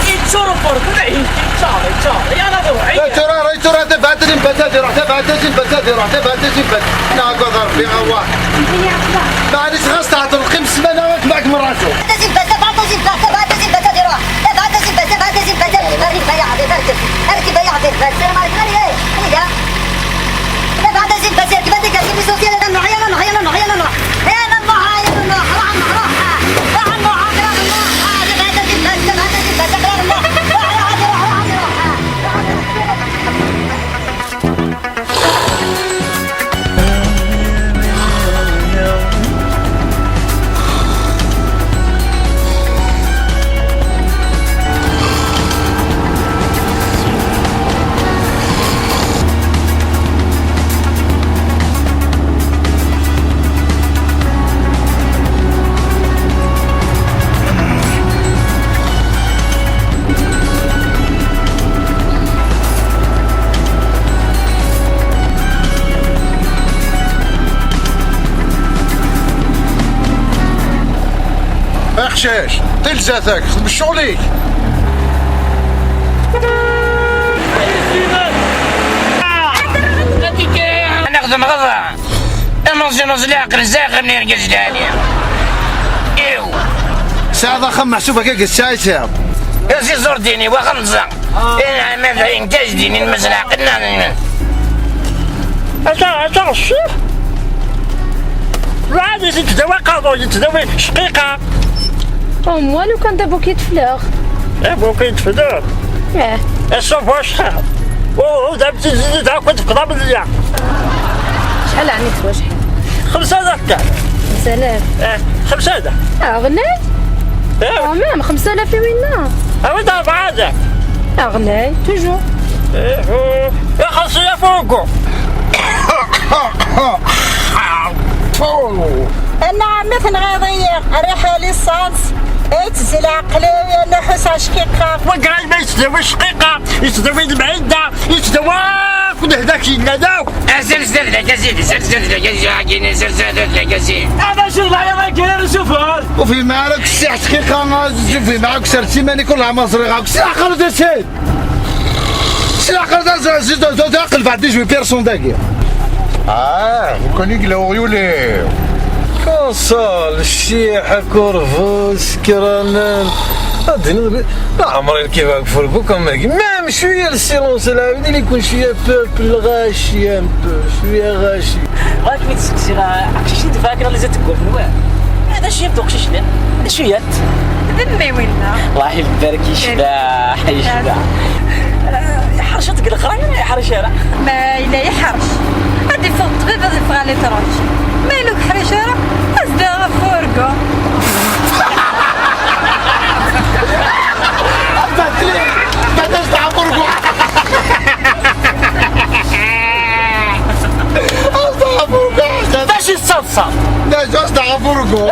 Yetturu ufurgu, yetturu, yetturu, ya la tewɛi. Yetturu, yetturu, tebɛat-as i Lbaz ad iruḥ, tebɛat-as i Lbaz ad iruḥ, tebɛat-as i Lbaz. Neɣ akk ad Rebbi, awa. Maɛlic, ɣas tɛeṭṭel, qqim ssmana, ad tebɛek merraǧu. Tebɛat-as i Lbaz, tebɛat-as i Lbaz, tebɛat-as i Lbaz ad iruḥ. Tebɛat-as i Lbaz, tebɛat-as i Lbaz, rkeb ay aɛdil, rkeb. Rkeb ay aɛdil, rkeb. Salam ɛlikum, eh, eh, ya. Tebɛat-as i Lbaz, rkeb, ad igerrez l'essentiel, ad nruḥ, yala nruḥ, yala nruḥ, yala nruḥ. Yala nruḥ, yala nruḥ, ruḥ, ruḥ, ruḥ. Ruḥ, ruḥ, ruḥ, ruḥ. Tebɛat-as i Lbaz, tebɛat-as i Lbaz, ruḥ, ruḥ, ruḥ, ruḥ. Aqcic, ṭil zdat-k, xdem ccɣel-ik. Nexdem ɣeḍa. Ameẓẓi meẓẓi leɛqel, zdaxel n irgaz lɛali. Iw. Tesɛiḍ axxam meḥsub akka deg Ssaɛid? Aziz ur d-ini, wa xemẓa. Inɛam ad ayen kajdin, inmez leɛqel, neɣ d inmez. Ata, ata, ccix. Lɛali yettdawi aqerruy, yettdawi cqiqa. Au moins, lukan d abukit fleurs. Abukit fleurs? Eh. Asubuc. Oh, d amtizi d akk tefked amedya. Acḥal ɛni teswa, acḥal? Xemsa alaf kan. Xemsa alaf. Eh, xemsa alaf. Ah, ɣlay? Eh. Ah, même, xemsa alaf i winna. Ah, winna rebɛa alaf. Ah, ɣlay, toujours. Eh, oh. Eh, xemsa alaf ugu. Anna ɛemmi tenɣiḍ-iyi, rriḥa licence, yettezzi leɛqel-iw, yerna ḥusseɣ cqiqeɣ. Wagi ma yettdawi cqiqa, yettdawi lmɛidda, yettdawi akk lehlak yellan akk. Azal zdat d akazin, azal zdat d akazin, azal zdat d akazin. Acu d leɛyaḍ-agi ara nsufar? Ur fhimeɣ ara akk ssiḥ cqiqa, ur fhimeɣ akk sersi mani kul ɛmer ẓriɣ akk ssiḥ xarut asid. Ssiḥ xarut asid, aqel beɛd ijwi personne dagi. Ah, lukan i yella uɣyul-iw. Kansal, cciḥ, akurvu, isekranen. Ad d-tiniḍ, la ɛmer irkib ɣef ufurgu, comme même شوية le silence العابد اللي يكون شوية peuple غاشي، un peu، شوية غاشي. Bɣiɣ ad kem-id-sseqsiɣ, aqcic-nni d-yefka kra n lezzayer deg wurfan, wa? Eh, d acu-yam uqcic-nni? D acu-yam? D mmi winna. Allah ibarek, yecbeḥ, yecbeḥ. Eh, iḥrec-it deg leqraya, neɣ ur iḥrec ara? Ma yella iḥrec. Ad iffeɣ ṭṭbib, ad iffeɣ à l'étranger. Ma yella ur iḥrec ara, ad s-d-aɣeɣ ɣef wurgu. D acu i tettaḍsaḍ? D acu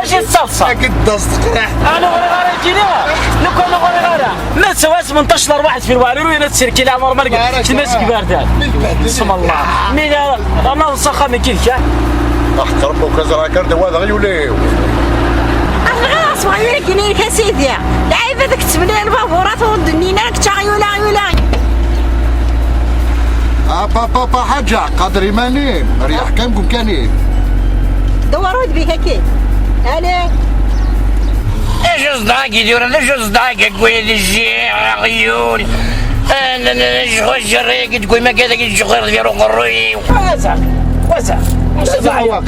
i tettaḍsaḍ? Akken d-as teqreḥ. Ah, ur ɣriɣ ara nekkini. Lukan ur ɣriɣ ara. Ma d ttawasem n tmenṭac lerwaḥ deffir waɛrur, yella tserkil ɛmar ma lqaɣ. Kma seg iberdan. Bismillah. Mi ara, ana s axxam n kid kan. Aḥeqq Rebbi, ukazeɣ akka ar d-awadeɣ yuli. Aɣ-, aɣ-, aɣ-, aɣ-, a sidi. Lɛib ad k-ttemlil lbaburat ur d-nnin ara kečč aɣyul, aɣyul, aɣyul. Apa, apa, apa, ḥaǧa, qader iman-im, ryaḥ kan deg umkan-im. Dewwer udem-ik akkin. Allez. D acu ṣṣdeɛ-agi d-yuran, d acu ṣṣdeɛ-agi, akk waya d jjiɛ, aɣyul. Ah, n-, n-, n-, jxu jerreg, deg wayma akka dagi jxu deffir uqerruy-iw. Waza, waza. Wacu d-ɛyiḍ?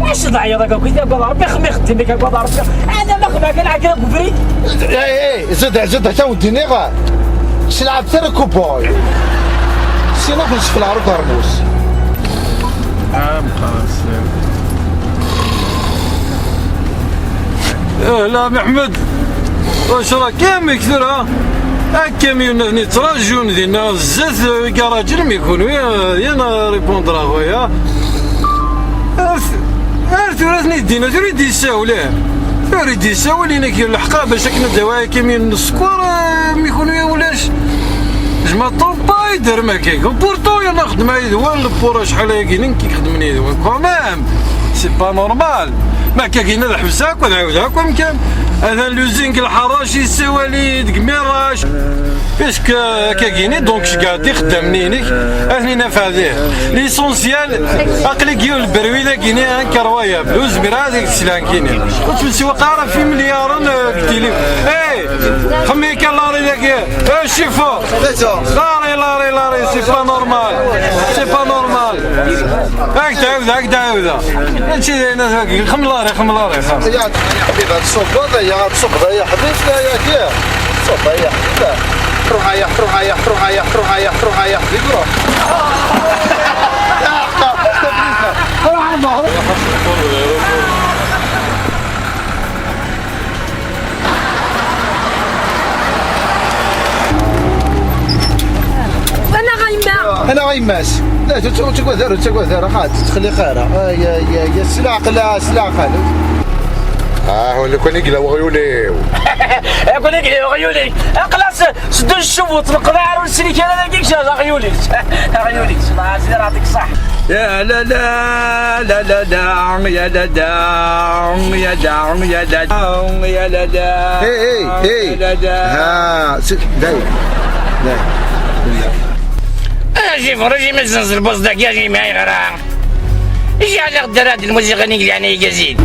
Wacu d-ɛyiḍ akka, akk i d agad Rebbi, xmi xeddim-ik agad Rebbi. Ana ma xedmeɣ kan ɛegg deg ubrid. Eh, eh, zid, zid, ata wen-d-iniɣ. Slɛab tara kuboy. Sin akk nsefleɣ ar ukermus. Ah, Meqqar. Eh, la Meḥmed, wacu raka amek tura? Akamyun-nni ttraǧun dinna zdat, eh, igaraǧen, mi kunwi, eh, yan répondre a xoya. Ar t-, ar tura ten-id-dinna, tura i d-yessawel, eh. Tura i d-yessawel, inek lḥeqqa, bac akken ad d-awi akamyun n sskeṛ, eh, mi kunwi ulac. Je m'attends pas, yedder makak. Pourtant, yerna xedmeɣ yid-wen, le pour acḥal ayagi nekk i ixedmen yid-wen. Quand même, c'est pas normal. Ma akka gina d ḥbes akk, ad ɛiwdeɣ akk amkan. Atan l'usine deg lḥarac yessawal-iyi-d deg Mirage. Puisque akka gini, donc, ceggeɛ-d ixeddamen-inek, ad ten-inafeɛ dih. L'essentiel, aql-i deg yiwen lberwi dagini, incroyable. Ur zmireɣ ad ak-d-sleɣ nekkini. Ur ttmeswiqeɣ ara f imelyaren, eh, deg tili. Eh, xemmi kan lari dagi. Eh, chiffon. Lari, lari, lari, c'est pas normal. C'est pas normal. Ak d-ɛawdeɣ, ak d-ɛawdeɣ. Mačči d ayen ad, xemlari, xemlari, xemlari. Ya, ya ḥbib, ad tṣubbeḍ, ya ad tṣubbeḍ, ya ḥbib, ya, ya, ya. Ṣubbeḍ, ya ḥbib. Ruḥ, ya, ruḥ, ya, ruḥ, ya, ruḥ, ya, ruḥ, ya ḥbib, ruḥ. Ruḥ, ruḥ. Anaɣ a yemma! Anaɣ a yemma-s! La, ur tt-, ur ttagad ara, ur ttagad ara, ḥa, ur tettxelliq ara. Ay, ay, ay, ay, s leɛqel, ah, s leɛqel. Ah, nekkni i yella weɣyul-iw. Nekkni i yella weɣyul-ik. Aql-as s ddu ccub ur tt-neqḍiɛ ara, ur nesli kra dagi, kečč d aɣyul-ik. Aɣyul-ik, s leɛqel, rad-ik ṣaḥ. Ya la la, la la la, ya la la, ya la, ya la la, ya la la. Hey, hey, hey. Ya la la. Ha, si, dai. Dai. Ah, j'ai vraiment besoin de ce poste dagi, j'ai mis à. J'ai l'air de rad الموسيقى نيجي يعني يجازين.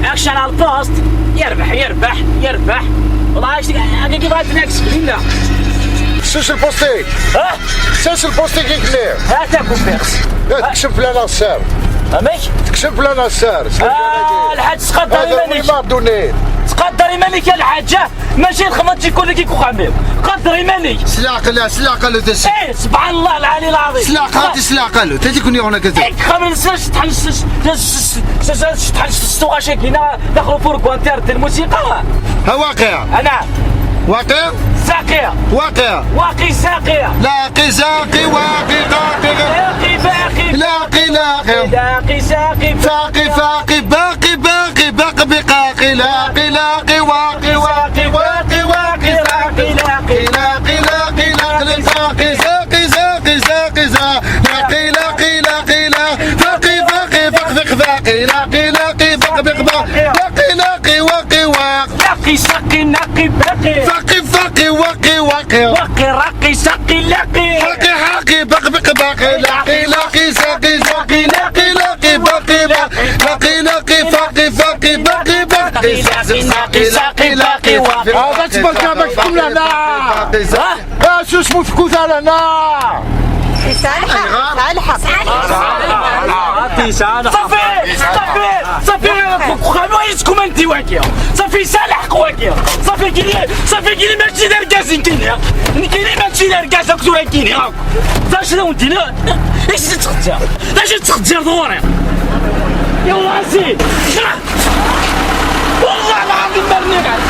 Action على البوست. يربح، يربح، يربح. والله ايش هذا كيف هاد next. C'est le poste. ها؟ C'est le poste qui est clair. هذا كومبيرس. لا، تكشف لنا السعر. Amek? Tekseb la Nasser. Ah, lḥaǧ, tqadder iman-ik. Tqadder iman-ik a lḥaǧa. Mačči lxedma d tikkelt-agi deg uxxam-iw. Qadder iman-ik. S leɛqel, s leɛqel, ur tis- Eh, subḥan Allah lɛali lɛaḍim. S leɛqel, s leɛqel, ur tis-, kun yuɣen akka. Eh, xamen s-, s-, s-, s-, s-, s-, s-, s-, s-, s-, s-, s-, s-, tuɣac-agi, neɣ daxel ufurgu, antir d lmusiqa. Ha, waqi. Ana. Waqi. Saqi. Waqi. Waqi saqi. Laqi, zaqi, waqi, qaqi, qa-. Laqi, baqi. Laqi, laqi. Laqi, saqi. Faqi, faqi, baqi, baqi, baqi, biqaqi. Laqi, laqi, waqi, waqi, waqi, waqi, saqi. Laqi, laqi, laqi, laqi, saqi, saqi, saqi, saqi, za. Laqi, laqi, laqi, la. Faqi, faqi, faq, fiq, faqi. Laqi, laqi, faq, biq, baq. Laqi, laqi, waqi, waq. Laqi, saqi, naqi, baqi. Faqi, faqi, waqi, waqi. Waqi, raqi, saqi, laqi. Haqi, haqi, baq, biq, baqi. Laqi, laqi, saqi, zaqi. Laqi, laqi, baqi, baq. Laqi, laqi, faqi, faqi, baqi, baqi. Laqi, laqi, saqi, saqi, laqi, waqi. Ah, that's what I'm talking about. Ah, sus, mut kuta lana. Yesɛa lḥeqq, yesɛa lḥeqq. صافي، صافي، صافي. كومنتي واقع. صافي، يسعى الحق واقع. صافي، كيني، صافي، كيني ماشي دار كاز نكيني. نكيني ماشي دار كاز، دكتور كيني. صافي، شنو ندير؟ ايش تخزر؟ ايش تخزر دوري؟ يا الله عزيز. والله العظيم ما رني غاس.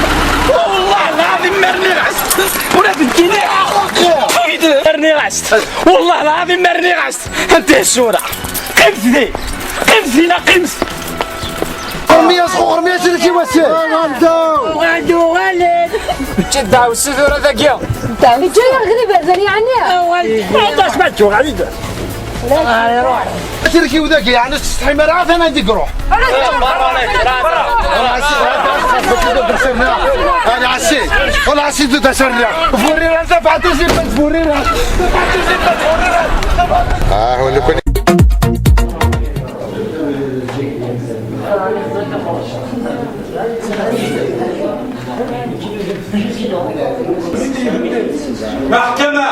والله العظيم ما رني غاس. ولا تجيني. رني غاس. والله العظيم ما رني غاس. انت الشورى. قيمت ذي. قيمت ذي، لا قيمت. رمية صغور، رمية سلكي واسع. وعدو والد. جدة والسفر هذاك يوم. جاي غريب هذا يعني. هذا سمعتو غريب. تركي وذاك يعني تستحي مرة ثانية ديك روح. انا عسيت، انا عسيت، والله عسيت تسرع. فوريرا انت بعد تزيد فوريرا. اه، ولو كنت محكمة.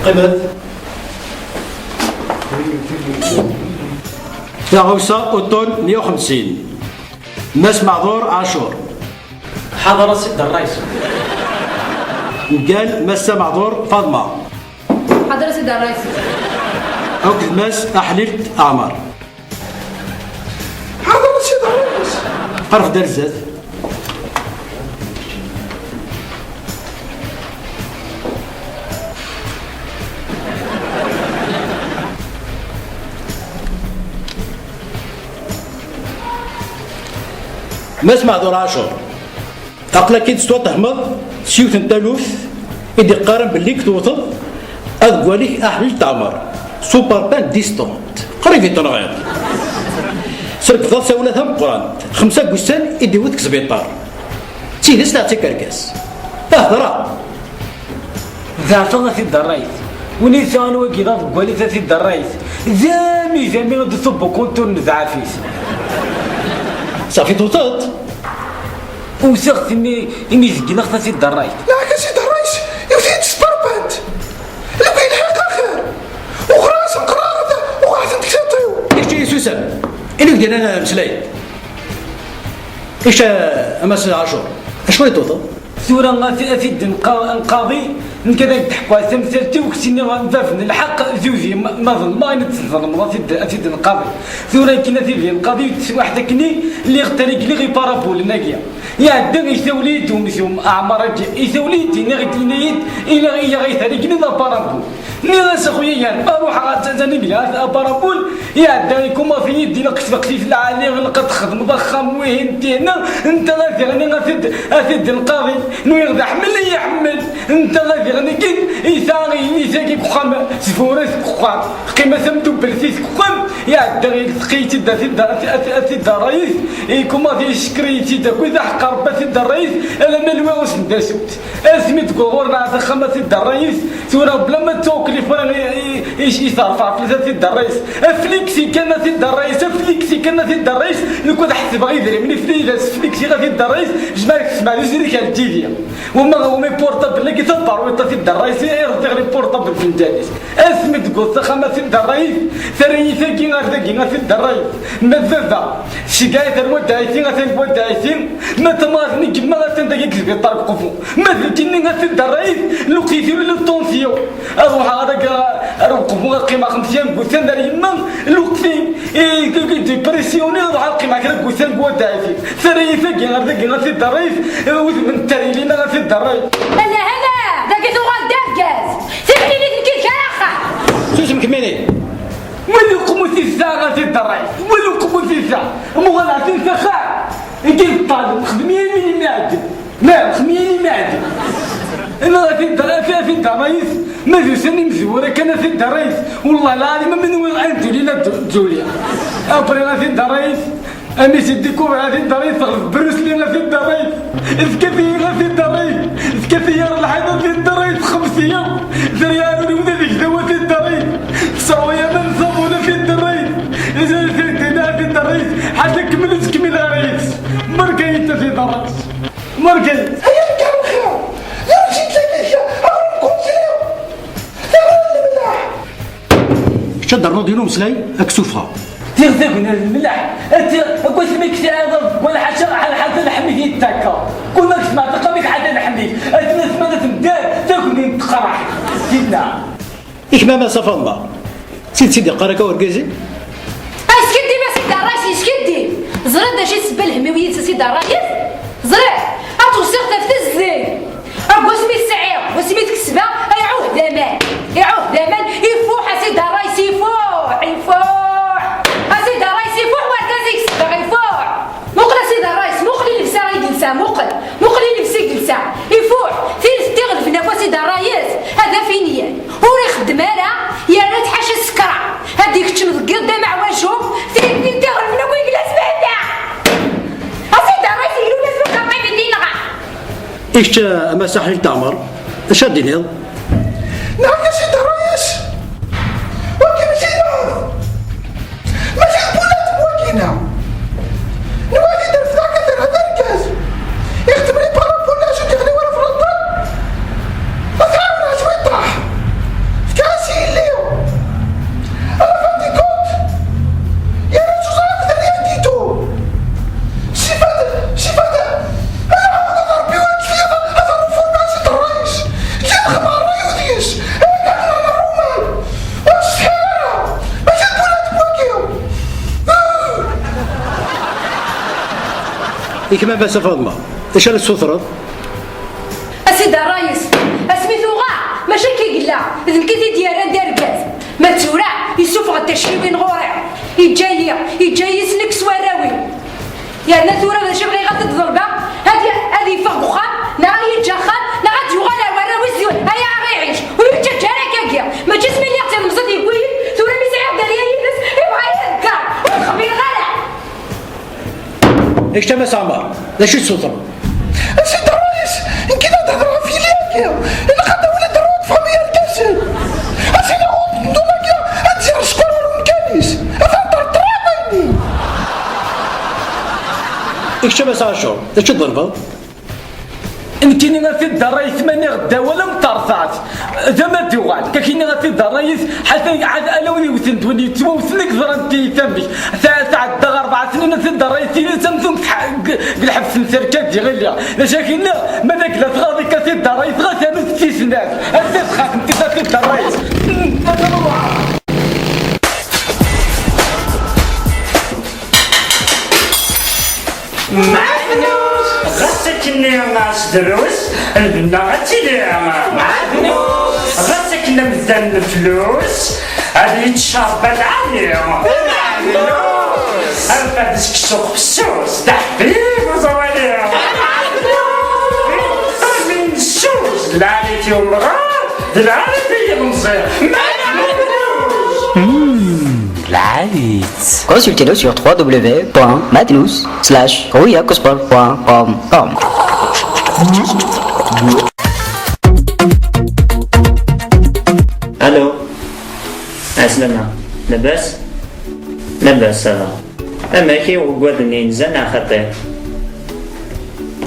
قبل. Taɣawsa uṭṭun meyya u xemsin. Mass Maɛḍur Ɛacur. حاضر سيد الرئيس. Mgal Massa Maɛḍur Faḍma. حاضر سيد الرئيس. Akked Mass Aḥlilt Ɛmer. حاضر سيد الرئيس. Qerref-d ar zdat. Mass Maɛḍur Ɛacur, aql-ak-id tettwattehmeḍ s yiwet n taluft i d-iqqaren belli k-tewteḍ aḍeggal-ik Aḥlilt Ɛmer, super pain distant, qrib i t-tenɣiḍ. Srekbeḍ tawla tameqqrant, xemsa n wussan i d-iwet deg sbiṭar. D tidet neɣ d tikerkas? Hder-aɣ! Zeɛfeɣ a t-id-rrayt. Win yesɛan wagi d aḍeggal-it a t-id-rrayt. Zami, zami ad d-tubbu kuntur n zɛaf-is. Safi tewteḍ-t? Usiɣ-t imi, imi zegleɣ-t a t-id-rrayt. Laɛak a t-id-rrayt, iwet-it s parpant. Lukan yelḥiq axir. Uɣras nqerraɣ-d, uɣeɣ-tent deg tiṭ-iw. Kečč i susem. Ini-d kan ameslay. Ica, a Mass Ɛacur, acu i tewteḍ? Tura a t-, a t-id-nqa-, nqaḍi, nekk ad ak-d-ḥkuɣ tamsalt-iw, k-tt-iniɣ bab n lḥeqq, d udi ma, ma ḍelmeɣ, ayen d-tḍelmeḍ, a t-id-, a t-id-nqaḍi. Tura akken a t-id-nqaḍi, teswiḥt akkenni, lliɣ ttarigniɣ i parabulen-agi. Iɛedda, isawel-iyi-d umzum Ɛmer-agi, isawel-iyi-d, yenna-yi-d, yenna-yi-d, ila, ila, ay ttarigniḍ aparabul. Nniɣ-as, a xuya, yerba ruḥeɣ ad, ad, ad aniga aparabul, iɛedda ikumaḍ-iyi-d, ilaq tfaqtit lɛali, ilaq ad txedmeḍ axxam, wihin, tihin, netta ad iɣni, a t-id, a t-id lqaḍi, nwiɣ d aḥemmel i iḥemmel, netta ad iɣni, yesɛa, yesɛa deg uxxam, tfura deg uxxam, qima tamdubbelt deg uxxam, Iɛedda ilteq-iyi-tt-id a t-id-, a t-, a t-, a t-id ṛṛayet, ikumaḍ yeckeṛ-iyi-tt-id akk, d aḥeqqar a t-id-ṛṛayet, alamma lwiɣ ur sen-d-asunt. Asmi d-wweḍ ɣur-neɣ ar axxam a t-id-ṛṛayet, tura bla ma ttuɣ lifer i, i, i, i terfeɛ fell-as a t-id-ṛṛayet. Afliksi kan a t-id-ṛṛayet, afliksi kan a t-id-ṛṛayet, nekk ad ḥesbeɣ idrimen i fell-i d asfliksi a t-id-ṛṛayet, jmaɛ kesmeɛ d uzrik ar L T V. Wama, wama portable-agi taberwiṭ a t-id-ṛṛayet, i rẓiɣ les portables fenǧal-is. Asmi d-tewweḍ s axxam a t-id-ṛṛayet, terra-yi tagi ar dagi a t-id-ṛṛayet. Ma d baba, tceggeɛ-it ar wadda ɛiti, atan deg wadda ɛiti. Ma d tamɣart-nni n yemma, atan dagi deg lbiṭar deg Qbu. Ma d nekkini a t-id-ṛṛayet, lweqt-itiw la tension. Ad ruḥeɣ ar, ar Qbu, ad qqimeɣ xemsa n wussan ar yemma, lweqt-i, i, i, i dépressioni, ad ruḥeɣ ad qqimeɣ kra n wussan deg wadda ɛiti. Terra-yi tagi ar dagi a t-id-ṛṛayet, udem n tteryel-ina a t-id-ṛṛayet. Ala, ala, dagi tuɣal d argaz. Timlilit nekk d kra axxam. Susem kemmini. Wali uqmus i tesɛa a t-id-ṛṛayet. Wali uqmus i tesɛa. Muɣal ɛtin s axxam. Nekk d ṭṭaleb, xdem-iyi ayen i m-iɛeǧben. Ma xdem-iyi ayen i m-iɛeǧben. Ina a t-id-, a t-, a t-id-ṛṛayet. Ma d ussan imezwura kan a t-id-ṛṛayet. Wellah lɛalim, am nwiɣ Angelina Jolie. Après a t-id-ṛṛayet. Amis i d-ikubra a t-id-ṛṛayet, teɣleb Bruce Lee a t-id-ṛṛayet. Tefka-t-iyi a t-id-ṛṛayet. Tefka-t-iyi ar lḥiḍ a t-id-ṛṛayet, xemsiya. Terra-yi ur iwet ad igdaw a t-id-ṛṛayet. Tesɛu-yi aman ṣabun a t-id-ṛṛayet. Izan tirgin a t-id-ṛṛayet. Ḥaca kemmel ur tkemmil ara yid-s. Merga-yi a t-id-ṛṛayet. Merga-yi. Aya nekk ar lxir. Ur tt-id-ttagi kra. Aɣrum kunzli. Aɣrum lemleḥ. Kečč ad d-ternuḍ yiwen umeslay, ad k-sufɣeɣ. Tiɣ tagna d lemleḥ, ad tiɣ, akk asmi k-sɛiɣ, wala ḥaca, ḥal, ḥal, ḥal, lḥmid yettakka. Kul ma k-smeɛteq, amek ḥal lḥmid, ad tnasma ad tmedder, tagni n teqraḥ. Dinna. I kemm a Massa Faḍma, d tidet i d-yeqqar akka urgaz-im? Askiddim a Sidi Ṛṛayes, yeskiddib. Ẓriɣ d acu i d ssebba lhemm-iw yid-s a Sidi Ṛṛayes? Ẓriɣ, ad tt-weṣṣiɣ taf tezdeg. Ag wasmi tesɛiɣ, wasmi tkesbeɣ, ay ɛuhd aman, iɛuhd aman, ifuḥ a Sidi Ṛṛayes, ifuḥ, ifuḥ. A Sidi Ṛṛayes, ifuḥ wergaz i kesbeɣ, ifuḥ. Muqel a Sidi Ṛṛayes, muqel i llebsa i yelsa, muqel, muqel i llebsa i yelsa, ifuḥ. Tidet tiɣelben akk a Sidi Ṛṛayes, ad af-iniyen. Ur ixeddem ara, yerra-tt ḥaca ssekra. Ad d-ikeččem deg yiḍ d ameɛwaju, tiɣelben akk i yella s banda. A Sidi Ṛṛayes, iglul-as deg uxxam i d-inɣa. I kečč, a Mass Ḥlil Teɛmer, d acu ad d-tiniḍ? Nɛeyya si ddreɛ-is. Wagi mačči d lɛebd. Mačči d bunadem wagi-nneɣ. Nwali-d refdeɣ akka terha d argaz. Ixdem les paraboles, acu d-yeɣli wara f London. Ma tɛawen-as wiṭṭaḥ. Fkiɣ-as i yelli. À la fin du compte, yerra-tt uẓar akked rien du tout. Sifad, sifad, ala, ala Rebbi ur yettfiyad, ata ufurna si ddreɛ-is. Ǧǧiɣ xemma ṛṛay udis. Ay, ala Ṛuman. Ur ttsetḥi ara. Mačči d bunadem wagi. I kemm a Massa Faḍma, d acu ara tessutreḍ? A Sidi Ṛṛayes, asmi tuɣeɣ, mačči akka i yella, d nekk i t-id-yerran d argaz. Ma d tura, yessufeɣ-d tacciwin ɣur-i. Yeǧǧa-yi, yeǧǧa-yi s nekk s warraw-iw. Yerna tura d acu i bɣiɣ ad t-ḍelbeɣ? Ad y-, ad yeffeɣ deg uxxam, neɣ ad yeǧǧ axxam, neɣ ad yuɣal ar warraw-is, ay ara iɛic. Ur yeǧǧaǧ ara akkagi. Mačči asmi lliɣ d tilemẓit yewwi-yi, tura mi sɛiɣ dderya yid-s, yebɣa-yi ad kker. Ur xmireɣ ara. I kečč a Mass Ɛmer, d acu i tessutreḍ? A Sidi Ṛṛayes, nekk ad d-hedreɣ ɣef yelli-agi. Ilaq ad d-awen ad d-rreɣ ad tefɣem yergazen. A Sidi Ɣut n Duma-agi, ad d-yerr sskeṛ ɣer umkan-is. Atan terṭer aṭayni. I kečč a Mass Ɛacur, d acu i tḍelbeḍ? Nekkini a Sidi Ṛṛayes, ma nniɣ-d awal am terẓaɛt, d ama d-uɣal. Kakini a Sidi Ṛṛayes, ḥaca ɛad ala win iwten d win yettwawten i yeẓran tiyita-nnek. Ta-, tɛedda ɣer rebɛa snin a Sidi Ṛṛayes, tili d tamtumt ḥ-, g-, g lḥebs n terka d-iɣilli. D acu ak-nniɣ, ma d agla tɣaḍ-ik a Sidi Ṛṛayes, ɣas anu-tt d tisnat. Ad tt-txatem tis a Sidi Ṛṛayes. Mɛa fnus! Ɣas akken-nni s drus, lbenna ad tili. Mɛa fnus! Ɣas akken amdan n leflus, ad yettcerba lɛali. Mɛa fnus! Arma d seksu fessus, d aḥbib uẓawali. Mɛa fnus! Armi nessus, lɛali-t i umɣar, d lɛali-t i yilemẓi. Mɛa fnus! Lɛali-tt. Consultez-nous sur trois w point madnous slash rouillacosper point com. Allô. Ɛeslama. Labas? Labas, ça va. Amek i uggad-nni inza neɣ xaṭi?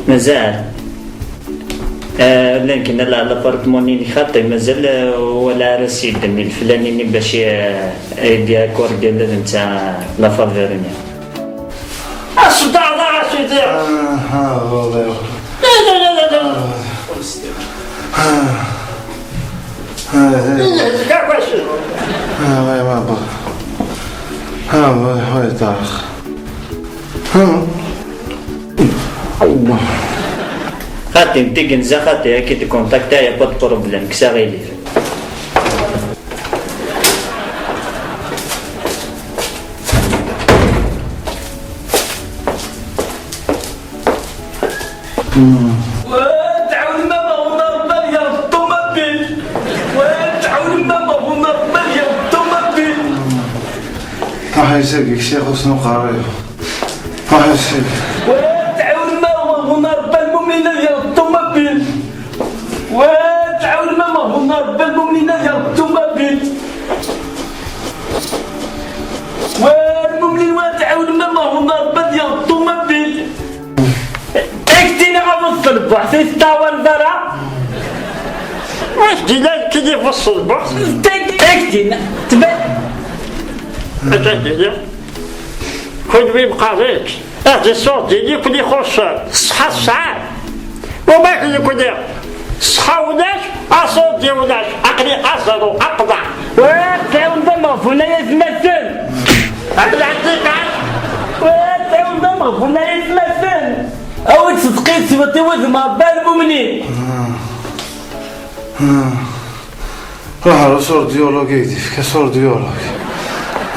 Mazal. Eh, llan kan la, l'appartement-nni xaṭi, mazal, eh, wala ara s-yeddem i leflani-nni bac, eh, ad d-yakkordi ula d netta la faveur-nni. Aṣeddaɛ d aɣasidi! Ah, ah, والله. لا، لا، لا، لا، لا. Ah. Ah, eh. Ih, d kakaci. Ah, ouais, ma bon. Ah, ouais, ouais, d'accord. Ah. Xaṭi, n tigenza xaṭi, ad k-id-kontaktiɣ, y a pas de problème, kkes aɣilif. Wa tɛawnem ameɣbun arebal gar ṭṭumabil. Wa tɛawnem ameɣbun arebal gar ṭṭumabil. Ruḥ a sagi, kkes ixuṣṣen uqerri. Ruḥ a sagi. Wa tɛawnem ameɣbun arebal mumlina gar ṭṭumabil. Wa tɛawnem ameɣbun arebal mumlina gar ṭṭumabil. Wa mumlin wa tɛawnem ameɣbun arebal gar ṭṭumabil. Ak-d-iniɣ a bu ṣṣelbuḥ, ur tettɛawaneḍ ara? Wac d-illan kini bu ṣṣelbuḥ? Ak-d-iniɣ, tban. Akken d-iniɣ, kunwi mqarit, ad iṣurdi-nni kun ixuṣṣen, ṣṣeḥḥa tesɛam. Wama nekni, ṣṣeḥḥa ulac, aṣurdi ulac, aql-i aẓru, aqḍeɛ. Wa tɛawnem ameɣbun ay atmaten. Ɛeddi-k! Wa tɛawnem ameɣbun ay atmaten. Awi-d ṣṣedqa-is, tiwiḍ ma Rebbi lmumnin. Ruḥ ar usurdyulug, i k-d-ifka surdyulug.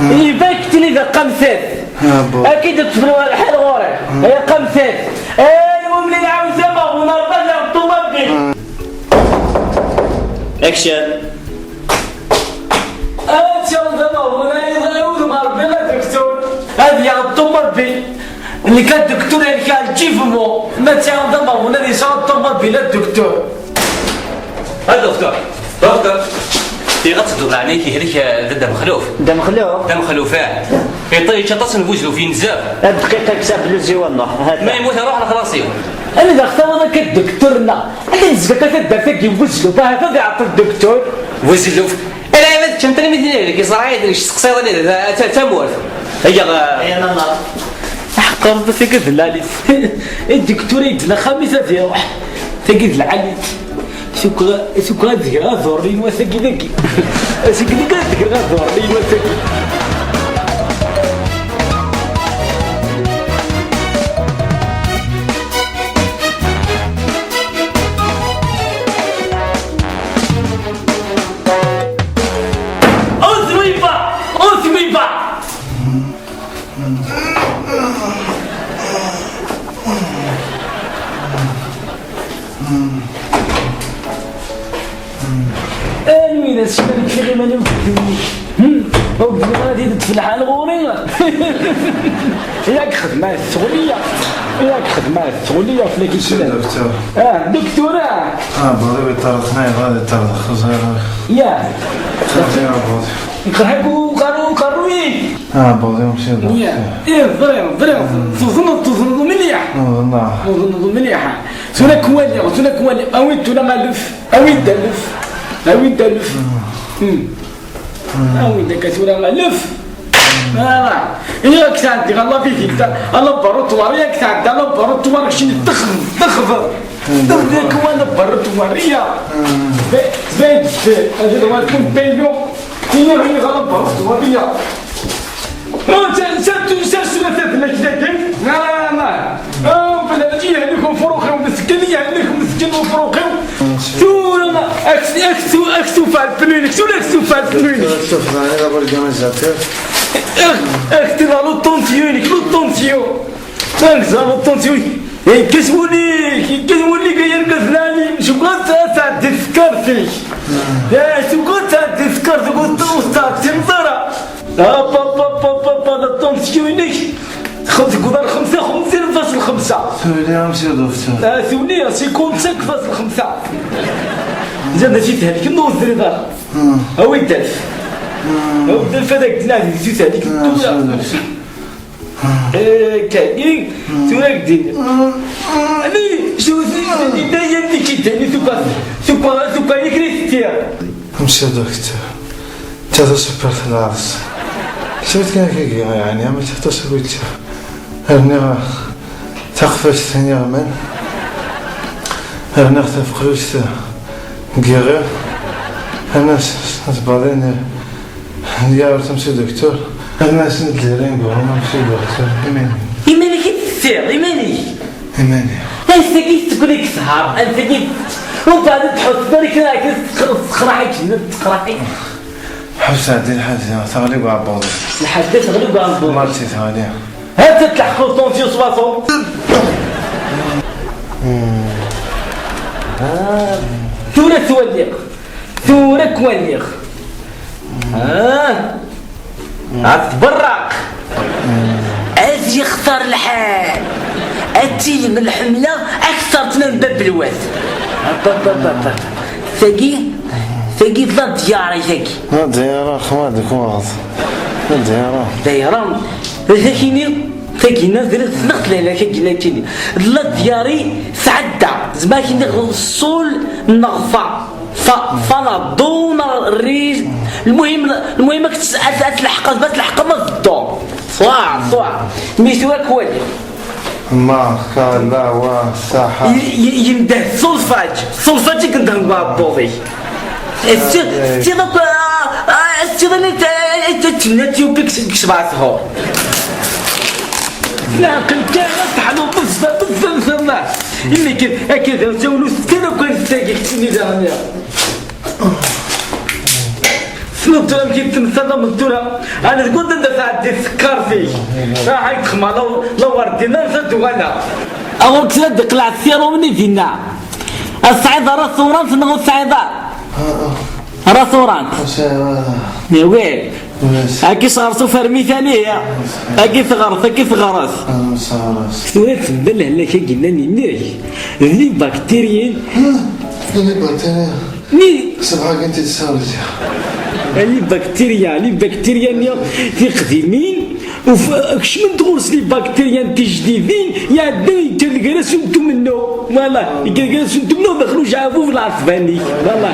Iban-ak-ten-id a Qamsat. Ah, bon. Akka i d-ṭṭfen lḥal ɣur-i. Ah. Ay a Qamsat. Ay, lmumnin ɛawez ameɣbun arebal gar ṭṭumabil. Ah. Action. Ad tawḍem aɣbun ay udem Rebbi a duktur. Ad yaɣ ṭṭumabil. Nekk a duktur, nekk ɛǧib mo. Ma tawḍem aɣbun ad yesɛu ṭṭumabil a duktur. A duktur, duktur. Iɣ ad tedduḍ leɛnaya-k, ihlek, eh, d Dda Mexluf. Dda Mexluf? Dda Mexluf, ah. Iṭ-, yečča aṭas n buzluf, yenzef. A dqiqa, kkes abluzi wa nruḥ. Ma yemmut, iruḥ lexlaṣ-iw. Anida ɣ-tawiḍ akka a duktur-nneɣ? Anda nezga akka taddart-agi n Buzelluf? Ahat ad iɛeṭṭel dduktur. Buzelluf? Ala, ala, teččamt almi d-nini deg Isṛayil, deg testeqsayeḍ anida, d, d, d tamurt. Aya, eh, aya, nana. Aḥeqq Ṛebbi, tagi d lɛali-tt. Dduktur ay d-nna axxam-is ad iruḥ. Tagi d lɛali-tt. Sukra, sukra ad greɣ aḍurri n wass-agi dagi. Sukra ad greɣ aḍurri n wass-agi. Ur twiba! Ur twiba! Anwi d asfel kfil iman-iw deg ddunit? Hmm? Ur d-nniɣ ad d-tfelḥan ɣur-i? Yak xedmeɣ teɣliya. Yak xedmeɣ teɣliya fell-ak i kra. Ah, doktor, ah. Ah, bɣiɣ ad iṭerḍeq, ma yebɣa ad iṭerḍeq, ẓriɣ. Ya. Ẓriɣ, bɣiɣ. Iqerḥ-ik uqerru-, uqerruy-ik? Ah, bɣiɣ, monsieur le docteur. Ya. Ih, ẓriɣ, ẓriɣ. Tuḍneḍ, tuḍneḍ mliḥ. Tuḍneḍ. Tuḍneḍ mliḥ. Tura kwali, tura kwali. Awi-d tura alef. Awi-d alef. Awi-d alef. Hmm. Awi-d akka tura alef. Voilà. Yak tɛeddi ɣer la visite, à laboratoire, yak tɛeddi à laboratoire, keččini texḍ-, texḍ-, texḍ-, yak wa laboratoire, ya. Ba-, ba-, ba-, ad iḍwa tkun paylo. Ini ɣer laboratoire, ya. Ah, ta, ta, ta, ta, ta, ta, ta, ta, ta, ta, ta, Ah, ma. Ah, bla, yehlek ufrux-iw meskin, yehlek meskin ufrux-iw. Tura, ak-, ak-, ak-, ak-tufa lpnu-inek, tura ak-tufa lpnu-inek. Ak-tufa, la vulgarisateur. Ak-, ak-tufa l'attention-inek, l'attention. Ak-tufa l'attention-ik. Yekkes wul-ik, yekkes wul-ik, ay argaz lɛali. Cukkeɣ ad tɛeddi tsekkart-ik. Ya, cukkeɣ ad tɛeddi tsekkart-ik, ur tt-, ur tettɛettimeḍ ara. Hop, hop, Tuli, monsieur le docteur. Ah, tuli, c'est comme ça que passe le خمسة. زاد شي تهلك، نو زريبة. أوي دالف. أوي دالف هذاك الدين هذه، شي تهلك. Monsieur le docteur. إيه، كاين. ثورة دين. أنا شو داير ديك الدنيا، ثقة، ثقة، ثقة، يكري ستير. Monsieur le docteur. Tata super tlaɣt. Sɛiɣ kan akka, yeɛni, ama tata sugit. Rniɣ taqfast n yiɣman. Rniɣ tafeqlust n yiɣi. Rniɣ s-, s-, tbaḍin n yiɣi, monsieur le docteur. Rniɣ s-, n dlirin n yiɣi, monsieur le docteur. Iman-ik i tessiɣ, iman-ik. Iman-iw. Ansa-k i tettkel deg ssher, ansa-k i, umbeɛd ad tḥusseḍ ara kra akken tettqer-, tettqerraḥ-ik, tettqerraḥ-ik. Ḥbes ɛeddi lḥaǧa, teɣli deg uɛebbuḍ. Lḥaǧa teɣli deg uɛebbuḍ. Merti teɣli. Ha-tt-a tleḥqeḍ tension soixante. Ah, tura twaliɣ. Tura k-waliɣ. Ah. Ad tberraq. Ad yextar lḥal. Ad tilem lḥemla akteṛ tma n bab lwad. Tagi, tagi d la diyara, tagi. La diyara, xma deg waɣeḍ. La diyara. Dayra. Tagi-nni, tagi-nni, d la diyara, tagi-nni. D la diyara, sɛedda. Zma k-nniɣ ṣṣul neɣ fa. Fa-, fanado neɣ rriz. المهم، المهم ad ts-, ad, ad tleḥqeḍ, ad tleḥqeḍ ad tedduḍ. Ṣwaɛ, ṣwaɛ. Mi tura kwali. Ma kala wa saḥa. Y-, y-, yemdeh ṣṣulfaǧ. Ṣṣulfaǧ i yendeh deg uɛebbuḍ-ik. Tessiḍ, tessiḍ akk, ah, ah, tessiḍ anit, ah, ah, ah, tennat yupik s, s sebɛa shur. Leɛqel kan ad teḥluḍ bezzaf, bezzaf, bezzaf. Imi kan akka d awsawen ur tettan akk ad tagi keččini daɣen. Tessneḍ tura amek i d-tensa tameẓẓ tura? Ana deg wanda da tɛeddi tsekkart-ik. Raḥ ad txemma la, la wardina, nsa d-uɣaleɣ. Aɣur tura d-iqleɛ ssirum-nni dinna. A tesɛiḍ ara turant neɣ ur tesɛiḍ ara? Ara turant. Ur sɛiɣ ara. Yawi. Ur sɛiɣ. Aki sɣer s ufermi tani. Aki teɣret, aki teɣret. Ur sɛiɣ ara. Tura tebda lehlak-agi llan inek. D les bactéries. Ah, d les bactéries. Ni sebɣa kan tt-id-ssawlet. Libaktirya, libaktirya-nni tiqdimin, uf-, kecment ɣur-s libaktirya n tijdidin, iɛedda yekker gar-asen tumennux. Voilà, yekker gar-asen tumennux daxel ujeɛbub lɛeṭbani. Voilà,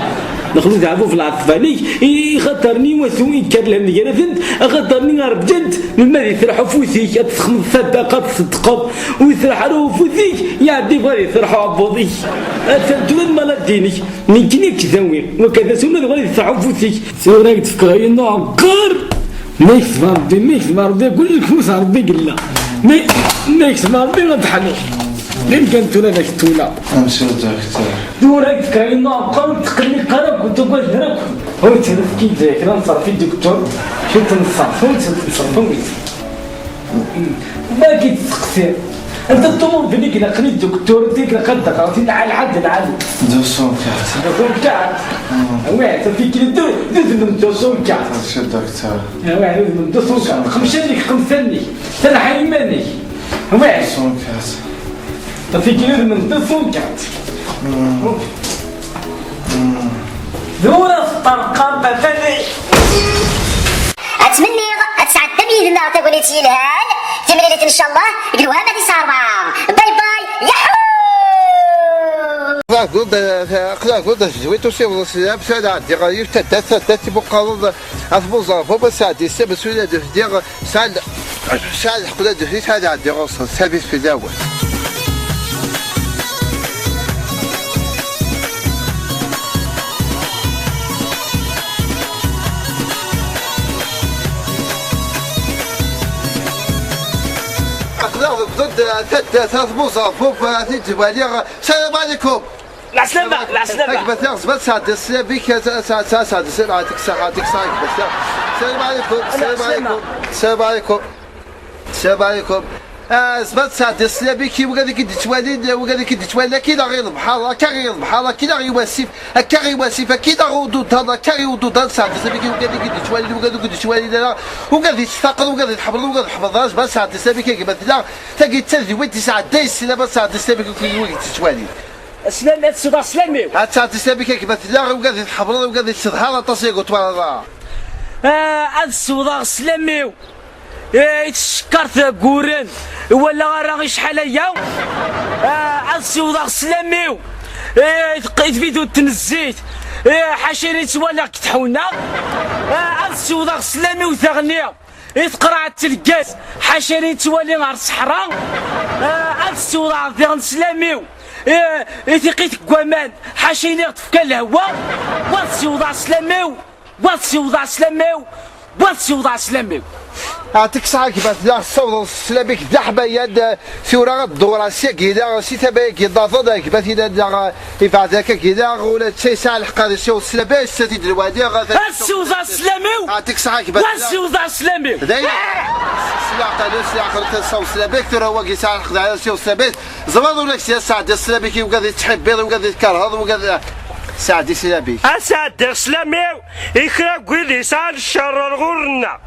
daxel ujeɛbub lɛeṭbani, i, i xaṭer-nni watu yekker lhemm gar-asent, axaṭer-nni rebǧant, melmi ad iserreḥ ufus-ik, ad txedmeḍ sadaqa, ad tṣeddqeḍ, ur iserreḥ ara ufus-ik, iɛedda yebɣa ad iserreḥ uɛebbuḍ-ik. Atan tura d maladi-inek. Nekkni ad k-dawiɣ, wakka d ass ula d wara yettraḥu ufus-ik. Tura ad k-d-fkeɣ ayen uɛeqqar, ma yekteb Rebbi, ma yekteb Rebbi, kul lkmus Rebbi yella. Ma, ma yekteb Rebbi ad teḥlu. Qqim kan tura d ak-tula. Amsir d ak-tula. Tura ad k-d-fkeɣ ayen uɛeqqar, ur tettqelliq ara akk, ur tettagad ara akk. Ur ttnefki-d kra n ṣṣerf i dduktur, kra n ṣṣerf, ur ttnefki. Ma k-id-testeqsi, anta ṭumubil i ilaqen i dduktur, i ilaq ad d-ɣer tin lɛali ḥedd lɛali? Deux cent quatre. Deux cent quatre. Mm. Awah, ça fait que deux, deux mille deux cent quatre. C'est docteur. Awah, deux mille deux cent quatre. Xemsa-nnek, xemsa-nnek. Telḥa iman-ik. Awah. Deux cent quatre. Ça fait que deux mille deux cent quatre. Mm. Ok. Mm. Tura teṭṭerqam atan. Ttmenniɣ ad tesɛeddem yid-neɣ tagnit yelhan, timlilit ncallah deg lwehma tis ṛebɛa. Bye bye, yahoo! Aql-aɣ-d, aql-aɣ-d tezwit usiweḍ sslam, s ad ɛeddiɣ ɣer yiwet taddart, taddart i buqqareḍ at Buẓerfuf, ad sɛeddi sslam, s wid ad d-fdiɣ, sɛan, sɛan leḥq ad d-fdiɣ, ad ɛeddiɣ ɣur-sen, service fell-awen. Aql-aɣ deg ḍedd taddart at Buẓerfuf, ad t-id-waliɣ. Salam ɛlikum. Lɛeslama, lɛeslama. Akbat yaɣ zbat sɛeddi sslam bik, sɛeddi sslam ɛatik saɣ, ɛatik saɣ, akbat yaɣ. Salam ɛlikum, salam ɛlikum, salam ɛlikum. Salam ɛlikum. Ah, zma tesɛeddi sslam-ik i wigad i k-id-ittwalin, wigad i k-id-ittwalin, akkin-aɣ i lebḥer, akka i lebḥer, akkin-aɣ i wasif, akka i wasif, akkin-aɣ i ududan, akka i ududan, tesɛeddi sslam-ik i wigad i k-id-ittwalin, wigad ur k-id-ittwalin ara, wigad i tfaqeḍ, wigad i tḥemmleḍ, wigad ur tḥemmleḍ ara, zma tesɛeddi sslam-ik a gma tella, tagi d tadwilt i sɛedday sslam, ad tesɛeddi sslam-ik i wigad i k-id-ittwalin. Sslam, ad ssiwḍeɣ sslam-iw. Ad tesɛeddi sslam-ik a gma tella, wigad i tḥemmleḍ, wigad i tessedhaḍ, aṭas i yagi ur twalaḍ ara. Ah, ad ssiwḍeɣ sslam-iw. Eh, i tcekkart agguren, walaɣ ara i cḥal aya. Eh, ad siwḍeɣ sslam-iw. Eh, i tq-, i tbidut n zzit. Eh, ḥaca i ttwaliɣ deg tḥuna. Eh, ad siwḍeɣ sslam-iw daɣen i tqerɛet n lgaz, ḥaca i ttwali ɣer ṣṣeḥra. Eh, ad siwḍeɣ diɣen sslam-iw. Eh, i tiqit n waman, ḥaca i ɣ-tefka lehwa. Wa ad siwḍeɣ sslam-iw. Wa ad siwḍeɣ sslam-iw, wa ad siwḍeɣ sslam-iw. Ɛṭik ṣṣeḥḥa gma tella, tessawḍeḍ sslam-ik d aḥmayan, tura ad ddureɣ syagi-ila, si tama-agi nnaḍen, gma tina neɣ ibeɛd akka gila, ula d ta yesɛa lḥeqq ad isiweḍ sslam-is, ad t-id-nwali. Ad siwḍeɣ sslam-iw, ɛṭik ṣṣeḥḥa gma wa ad tella, siwḍeɣ sslam-iw. Dayen, s leɛqel-is, s leɛqel-is, tessaweḍ sslam-ik, tura wagi yesɛa lḥeqq ad isiweḍ sslam-is. Tzemreḍ ula d kečč ad tesɛeddiḍ sslam-ik i wigad i tettḥibbiḍ, i wigad i tkerheḍ, i wigad, sɛeddi sslam-ik. Ad sɛeddiɣ sslam-iw i kra n wid yesɛan ccer ar ɣur-nneɣ.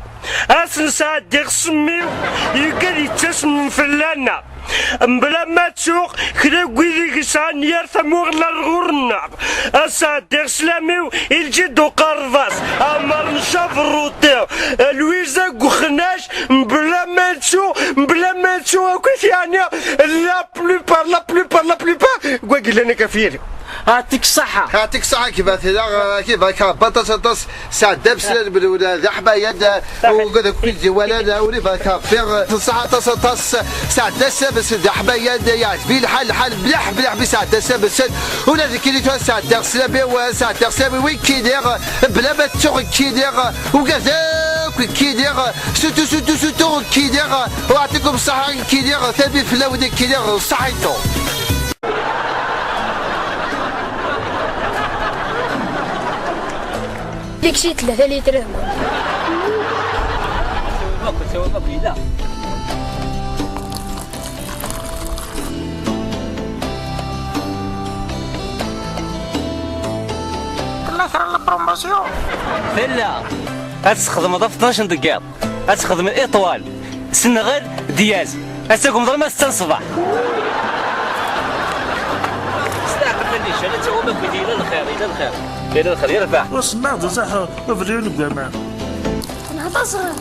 Ad sen-sɛeddiɣ ssem-iw i wigad yettasmen fell-aneɣ. Mebla ma ttuɣ kra n wid i yesɛan yir tamuɣli ar ɣur-nneɣ. Ad sɛeddiɣ sslam-iw i Lǧid Uqerrbas, Ɛmer n Caberruti, Lwiza n Uxnac, mebla ma nettu, mebla ma nettu akk-it, yeɛni la plupart, la plupart, la plupart n wagi llan akka ɣef yiri. Ɛṭik ṣṣeḥḥa. Ɛṭik ṣṣeḥḥa, kif tella, kif akka, aṭas, aṭas, sɛedda-m sslam-iw d aḥmayan, wigad akk i d-iwalan, ur ibarek Rebbi, ṣṣeḥḥa aṭas, aṭas, sɛedda sslam-iw d aḥmayan, yeɛjeb-iyi lḥal, lḥal, mliḥ, mliḥ, mi sɛedda sslam-iw, ula d nekkini tura sɛeddaɣ sslam-iw, sɛeddaɣ sslam-iw i nekkini, bla ma ttuɣ nekkini, wigad akk nekkini, surtout, surtout, surtout nekkini, ويعطيكم الصحة nekkini, tanemmirt fell-awen nekkini, ṣaḥitu. Likci tlata litr. Tella kra n la promotion? Tella. Ad tesxedmeḍ ɣef tnac n deg yiḍ. Ad txedmeḍ étoile. Senɣel, diaz. Ad tagmeḍ arma setta n ṣṣbeḥ. Steɛqel a nican, ad tɣum akkit, yella lxir, yella lxir. Yella lxir, yerbeḥ. Wasemmaɣ d uẓaḥ, ubrid deg waman. Nehḍer.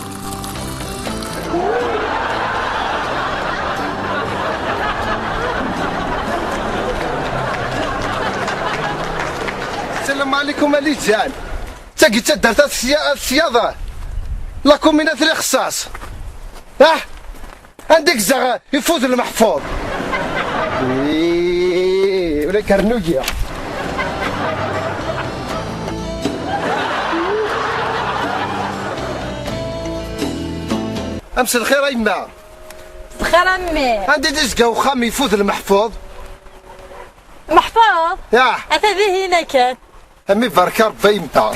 Salam ɛlikum a lijan. Tagi d taddart at Sya-, at Syaḍa. La commune at Lixṣaṣ. Ah! Anda i yezdeɣ Ifud Lmeḥfuḍ? Ih, ula kernugi. Am s lxir a yemma. Bxir a mmi. Anda i d-izga uxxam Ifud Lmeḥfuḍ? Meḥfuḍ? Yah. Ata dihin akken. Am ibarek Rebbi a yemma.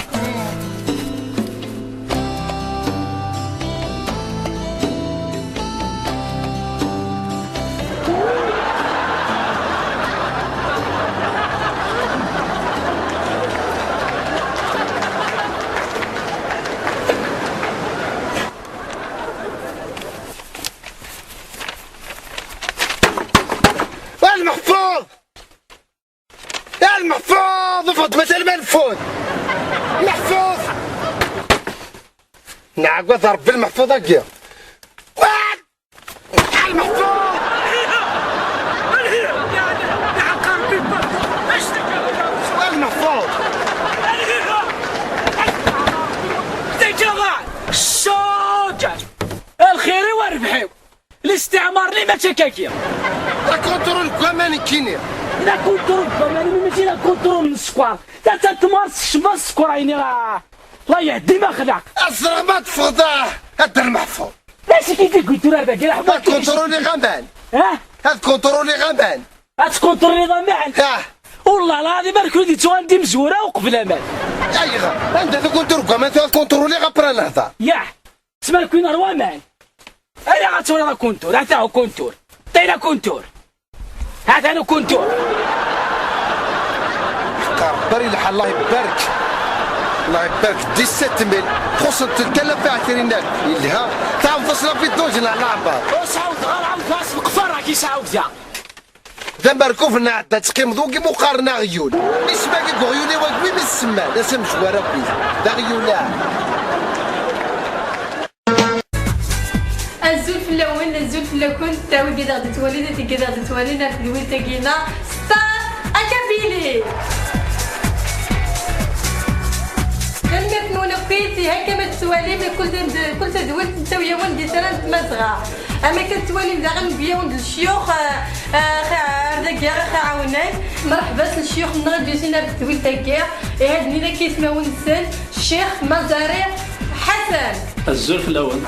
A Lmeḥfuḍ! A Lmeḥfuḍ! Ffeɣ-d mazal ma neffud! Meḥfuḍ! Neɛgad Rebbi Lmeḥfuḍ-agi! A Lmeḥfuḍ! A Lmeḥfuḍ! Lxir-iw a rrbeḥ-iw! Listiɛmar-nni mačči akkagi. La contrôle n waman nekkini. La contrôle n waman, mačči la contrôle n sskeṛ. Ta, ta tmart tekcem sskeṛ, ɛni, ah, la yehdi ma xlaq. Ad ẓreɣ ma teffɣeḍ, ah, a Dda Lmeḥfuḍ. D acu i k-id-yewwin tura ar dagi, la contrôle-iɣ aman. Ah? Ad contrôle-iɣ aman. Ad tkuntroliḍ aman? Ah. Wallah lɛaḍim, ar ken-id-yettuɣal d imezwura uqbel aman. Ayɣer? Anda la contrôle n waman, tura ad contrôle-iɣ après nehḍer. Yah. Tesma ken ar waman. Ala ad twaliḍ akuntur, ata ukuntur. Ṭṭil akuntur. Atan ukuntur. Rebbi yelḥa, الله يبارك. الله يبارك. Dix-sept mille. Txuṣṣent telt alaf i ɛetrin alaf. Yelha. Tɛawdeḍ-as la vidange n leɛmer. Ur sɛawdeɣ ara, ɛawdeɣ-as leqfar-agi sɛawdeɣ. D amerkuf n ɛedda teqqimeḍ wagi muqaren aɣyul. Isem-agi deg uɣyul-iw agmi mi s-semman, d asamezwar akk-is. D aɣyul-a. Azul fell-awen, azul fell-akent, a wigi d aɣ-d-ttwalin, a tigi d aɣ-d-ttwalin, ar tedwilt-agi-ina, Star Akabili! Tanemmirt-nwen akkit, ihi akka ma tettwalim, kul tad-, kul tadwilt nettawi-yawen-d itran n Tmazɣa. Am akka tettwalim daɣen, newwi-yawen-d lecyux, eh, eh, ar dagi ara ɣ-iɛawnen. Merḥba s lecyux-nneɣ i d-yusin ar tedwilt-agi. Ihi ad d-nini akka ismawen-nsen, Ccix Maẓari Ḥasan. Azul fell-awen.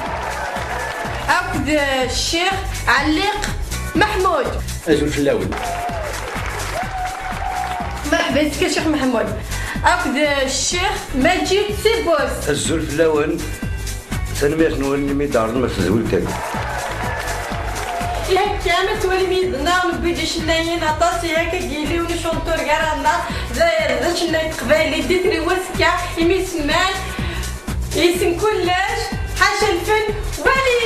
Akked, eh, Ccix Ɛelliq Meḥmud. Azul fell-awen. Merḥba yis-k a Ccix Meḥmud. Akked, eh, Ccix Maǧid Sibus. Azul fell-awen. Tanemmirt-nwen imi d-tɛerḍem ɣer tedwilt-agi. Ihi akka, ma twalim yid-neɣ, newwi-d icennayen aṭas, ihi akka yili unucunṭur gar-aneɣ, d, d acennay n teqbaylit, d itri n uzekka, imi semman, yessem kullec, ḥaca lfen, wali!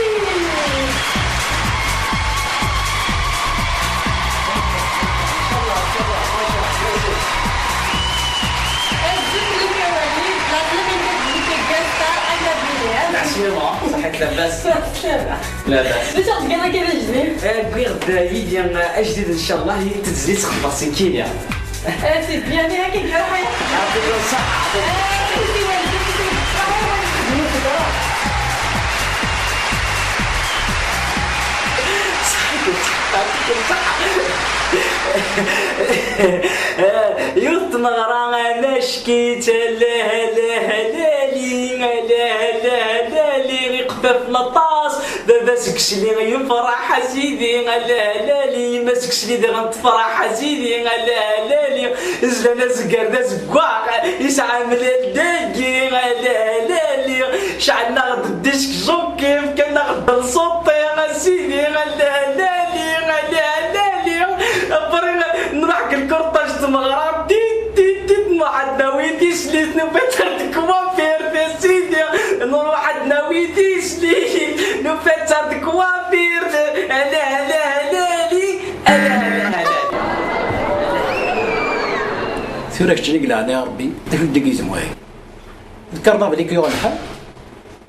Azul fell-ak a Walid, la semaine de Star Akabili. Lɛeslama, ṣaḥit labas? Lɛeslama. Labas. D acu tgiḍ akka d ajdid? Eh, wwiɣ-d yid-i, eh, ajdid, ncallah, i tezlit xebbas n kini. Eh, c'est bien, mais هكا يروح يعطيك الصحة. Eh, c'est bien, c'est bien. صحيت، يعطيك الصحة. Yiwet tmeɣra amack-itt, alah, alah, alali, alah, alah, alali, iqfaf n aṭas, baba Zekcli yefreḥ a sidi, alah, alali, yemma Zekcli diɣen tefreḥ a sidi, alah, alali, zlan azeggar d azeggaɣ, yesɛa amlal dagi, alah, alali, ceɛlen-aɣ-d ddisk jockey, fkan-aɣ-d lṣuṭi, a sidi, alah, alali, alah, alali, après, nruḥ deg lkurṭaj n tmeɣra, tit, tit, tit, nruḥ ad nawi tislit, nufa-tt ar deg coiffure, a sidi, nruḥ ad nawi tislit, nufa-tt ar deg coiffure, alah, alah, alali, alah, alah, alali. Tura keččini deg leɛnaya Rebbi, d acu i d-igizem wahi? D karnabli i k-yuɣen lḥal?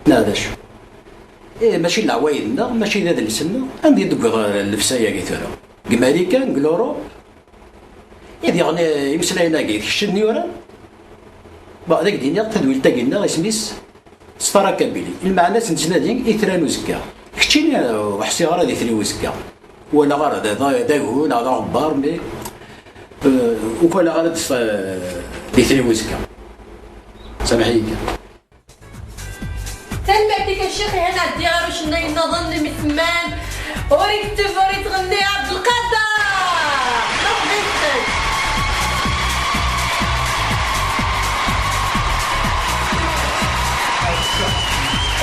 Neɣ d acu? Eh, mačči d leɛwayed-nneɣ, mačči d adles-nneɣ. Anda i d-tewwiḍ, eh, llebsa-agi tura? Deg Marikan, deg Lurup? I diɣen, eh, imeslayen-agi, d kečč i ten-yuran? Bon, ad ak-d-iniɣ, tadwilt-agi-nneɣ, isem-is Star Akabili. Lmeɛna-s nettnadi itran uzekka. Keččini, eh, ur ḥṣiɣ ara d itri uzekka. Walaɣ ara d, d, d agu neɣ d aɣebbar, mais, eh, ur k-walaɣ ara d, eh, d itri uzekka. Samaḥ-iyi kan. Tanemmirt-ik a Ccix, ihi nɛeddi ɣer ucennay nniḍen mi semman Ur ikteb, ur ittɣenni Ɛebdelqader! Merḥba yis-k!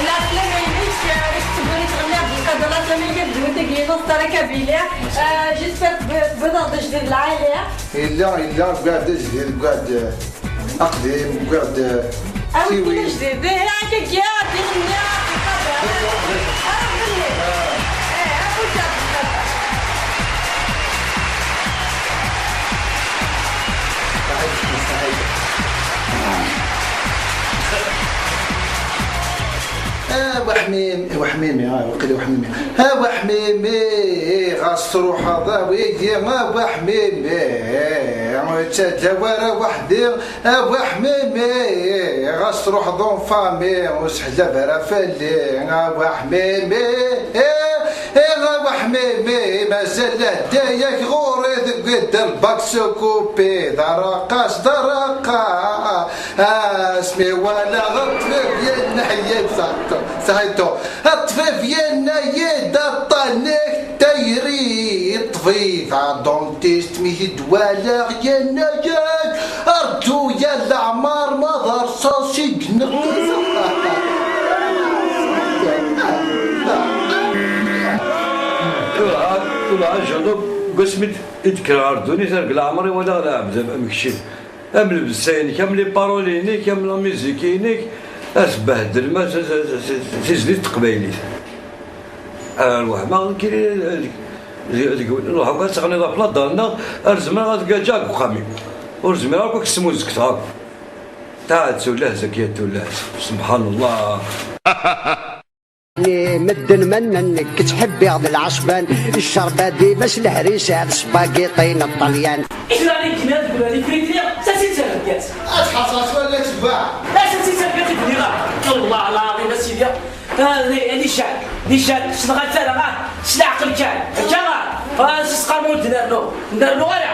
Lɛeslama-inek, ur ikteb, ur ittɣenni Ɛebdelqader, lɛeslama-inek, ad d-tewwet dagi Star Akabili. Euh, j'espère que tewwiḍ-aɣ-d ajdid lɛali. Yella, yella, wwiɣ-d ajdid, wwiɣ-d, eh, aqdim, wwiɣ-d, eh, awi-d tiwin. Ajdid, eh, akka, akka, d icenni, ah, eh, awi-d, ah. Saḥit, saḥit. A Waḥmim, a Waḥmimi, a waqila Waḥmimi. A Waḥmimi, ɣas truḥeḍ, awi-yi, a Waḥmimi. Ur ttaǧǧa ara weḥd-i, a Waḥmimi. Ɣas truḥeḍ en famille, ur seḥzab ara fell-i, a Waḥmimi. Eh, eh, a Waḥmimi, mazal lehdayek ɣur-i deg lbak s ukupi, d araqas, d araqa. Asmi walaɣ ṭṭbib yenna-yi-d, saḥito, saḥito, ṭṭbib yenna-yi-d aṭṭan-ik tayri, ṭṭbib, a dentist, mi d-walaɣ yenna-yi-d, rǧu ya leɛmer ma d rṣaṣ i yenneqs. Ajenub, deg wasmi d-, i d-kkreɣ ɣer ddunit, ar deg leɛmer-iw walaɣ lɛebd am, am kečči. Am lebsa-inek, am les paroles-inek, am la musique-inek, asbehdel, ma s-, s-, s-, s-, tizlit n teqbaylit. Ar wehmeɣ, nekkini, deg, deg, deg, nruḥ akk ad teɣniḍ ɣef laḍal-nneɣ, ar zemreɣ ad gaǧaɣ deg uxxam-iw. Ur zmireɣ akk ad k-smuzgteɣ akk. Taɛet tullah, zakiyat tullah. Subḥan Allah. Ni medden mannen nekk ttḥibbiɣ d lɛesban, ccerbadi bac lehrisa d sbagiṭi n Ṭṭalyan. Ikrari gma deg wali frikri, sa si tergaz. Ad tḥaṣaṣ wala tba. La sa si tergaz i bniɣ. Allah lɛaḍim a sidi. Ah, ni, ni cal, ni cal, s lɣaci ara, ah, s leɛqel kan. Akka, ah, s sqamu d nernu. Nernu ara.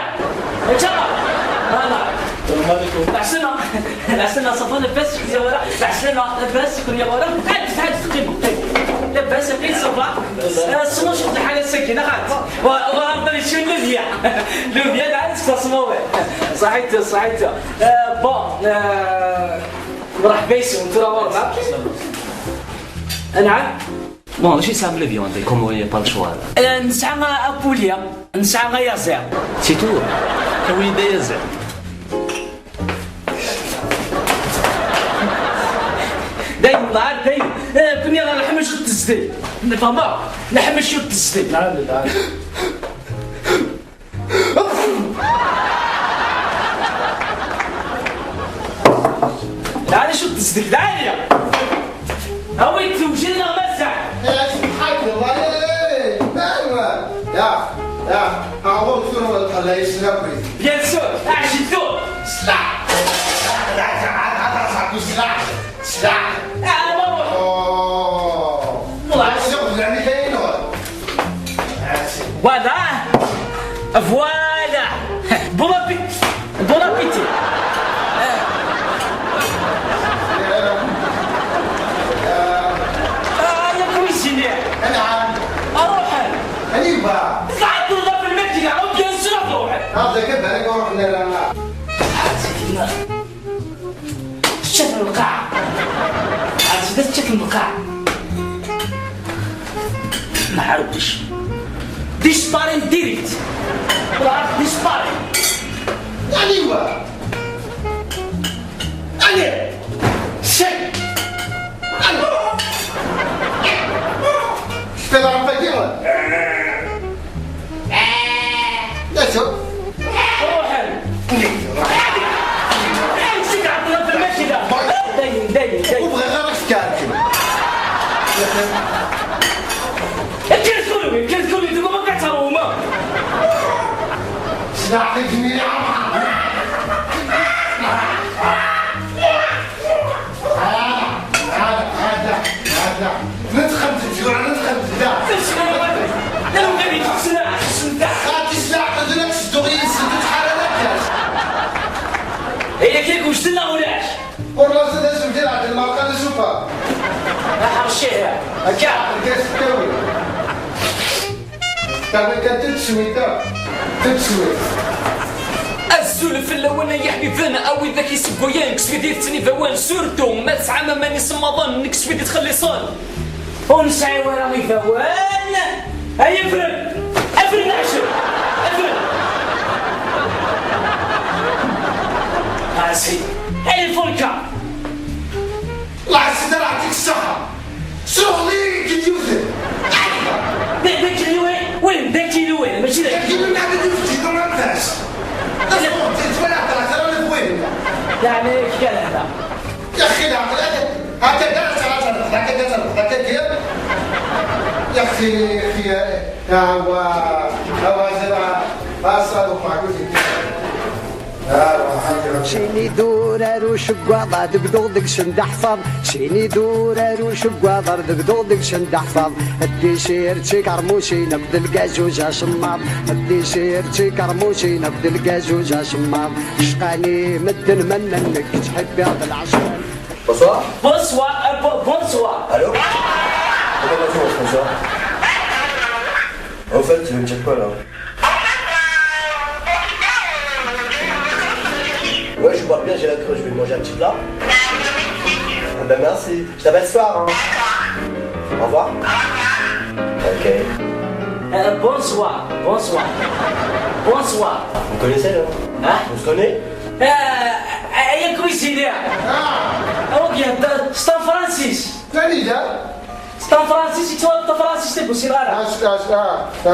Akka, ah, ah, السلام عليكم. العسلامة. العسلامة، صافا لاباس، شكون يا ورا؟ العسلامة، لاباس، شكون يا ورا؟ هاد، هاد، قيم، قيم. لاباس، قيم، صافا. آه، سمو شوف الحالة الساكنة، هاد. و-، ورا شو اللوبيا؟ لوبيا، لا، عاد تسموه. صحيت، صحيت. آه، بون، آه، مرحبا يسون، ترى ورا. نعم. Bon, ماشي سامبل فيوندي كوم وي با الشوار. آه، نسعى ابوليا، نسعى غيازير. سي تو. وي دايزير. دايم نهار دايم. آه، بني راه نحمل شو تزدي. نفهمها. نحمل شو تزدي. نعم، نعم. تعالي شو تزدك، تعالي. هاوي توجينا مسح. يا سبحان الله، يا، يا، يا، أعوذ بالله من الخلايا السلامي. بيان سور، أعجبتو. سلاح. سلاح. سلاح. آه، ما هو. أوه. والله. شوف، زعما كاين ولا؟ Voilà. Voilà. Bon appétit. Bon appétit. آه، يا كويزينير. نعم. أروح. أيوة. قاعد تضرب في الماكينة، أو بيان سور أروح. هذا كيف عليك أروح لنا. شكل القاع. عرفت، شكل القاع. ما عرفتش. ديسبارين ديريكت. والله عرفت ديسبارين. يعني هو. يعني. شك. يعني. شفت العرفة دي ولا؟ لا، شوف. روح. امسك عطنا في المشي ده. دايم، دايم، دايم. وبغى غير اشكال كده. كيف تقولوا؟ كيف تقولوا؟ انتوا ما كتروا ما. سلاح الجميع. هذا، هذا، هذا، هذا. نتخمت الجوع، نتخمت الداع. خاطي سلاح، قلت لك سدوغي، سدت حالة لك. هي كيك وجدنا ولاش؟ والله سدس مدير عبد الملقى لسوبر. راح الشهر. هكا. الكاس الدوري. Azul fell-awen ay iḥbiben, a widak isewwayen, kkes wid i tettnibawan, surtout ma tesɛam aman isemmaḍen, kkes wid ittxelliṣen. Ur nesɛi wara ibawen. Ay afren! Afren aɛjel! Afren! Asi. Ay lfulka! الله يسلمك، يعطيك الصحة. سوق لي كيلوين. دا، دا كيلوين؟ وين دا كيلوين؟ ماشي دا. كيلوين هذا اللي في الجيب، ما نفعش. لا، سوق، انت ولا هضرة، ترى أنا بوين. يعني، كيف كان هذا؟ يا أخي، لا، لا، هكا دار، هكا دار، هكا دير. يا أخي، يا أخي، يا، يا، هو، هو زرع، هو صاروخ معقول. Cini d urar uceggaḍ ad bduɣ deg-sen d aḥfaḍ. Cini d urar uceggaḍ ar d bduɣ deg-sen d aḥfaḍ. Ddi sirti karmusin akked lgazuj acemmaḍ. Ddi sirti karmusin akked lgazuj acemmaḍ. Cqani medden ma nnan nekk ttḥibbiɣ d lɛecran. Bonsoir. Bonsoir, euh, bo-, bonsoir. Allô ? Comment vas-tu, mon François ? En fait, tu veux me dire quoi, là ? Ouais, je vois bien, j'ai la crèche, je vais manger un petit plat. Ah ben merci, je t'appelle ce soir, hein. Au revoir. Ok. Euh, bonsoir, bonsoir. Bonsoir. Vous connaissez, là ? Hein ? Vous connaissez ? Euh, euh, il y a cuisinière. Ah, ok, c'est en Francis. C'est en Francis, c'est en Francis, c'est possible, là. Ah, ah, ah, ah.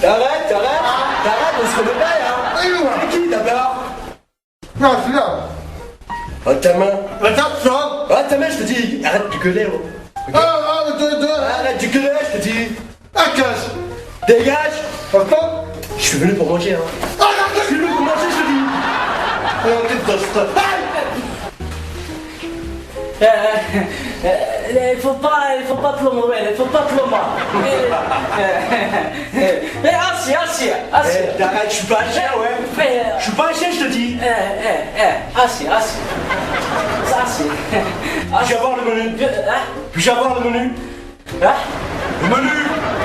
Arrête, arrête, arrête, on se connaît pas, hein. C'est qui, d'abord ? Ah, ta main. Ah, ta main, je te dis, arrête de gueuler, oh. Ok ? Ah, ah, de, de. Arrête de gueuler, je te dis. Ah, casse. Dégage. Attends. Je suis venu pour manger, hein. Ah, non, je suis venu pour manger, je te dis. Alors, t'es dans ce... Aïe. Euh, euh, il faut pas, il faut pas te l'enlever, il faut pas te l'enlever. Euh, euh, euh, euh, assis, assis, assis. Eh, t'arrêtes, je suis pas un chien, ouais. Je suis pas un chien, je te dis. Eh, eh, eh, assis, assis. Assis. Puis-je avoir le menu ? Hein ? Puis-je avoir le menu ? Hein ? Le menu.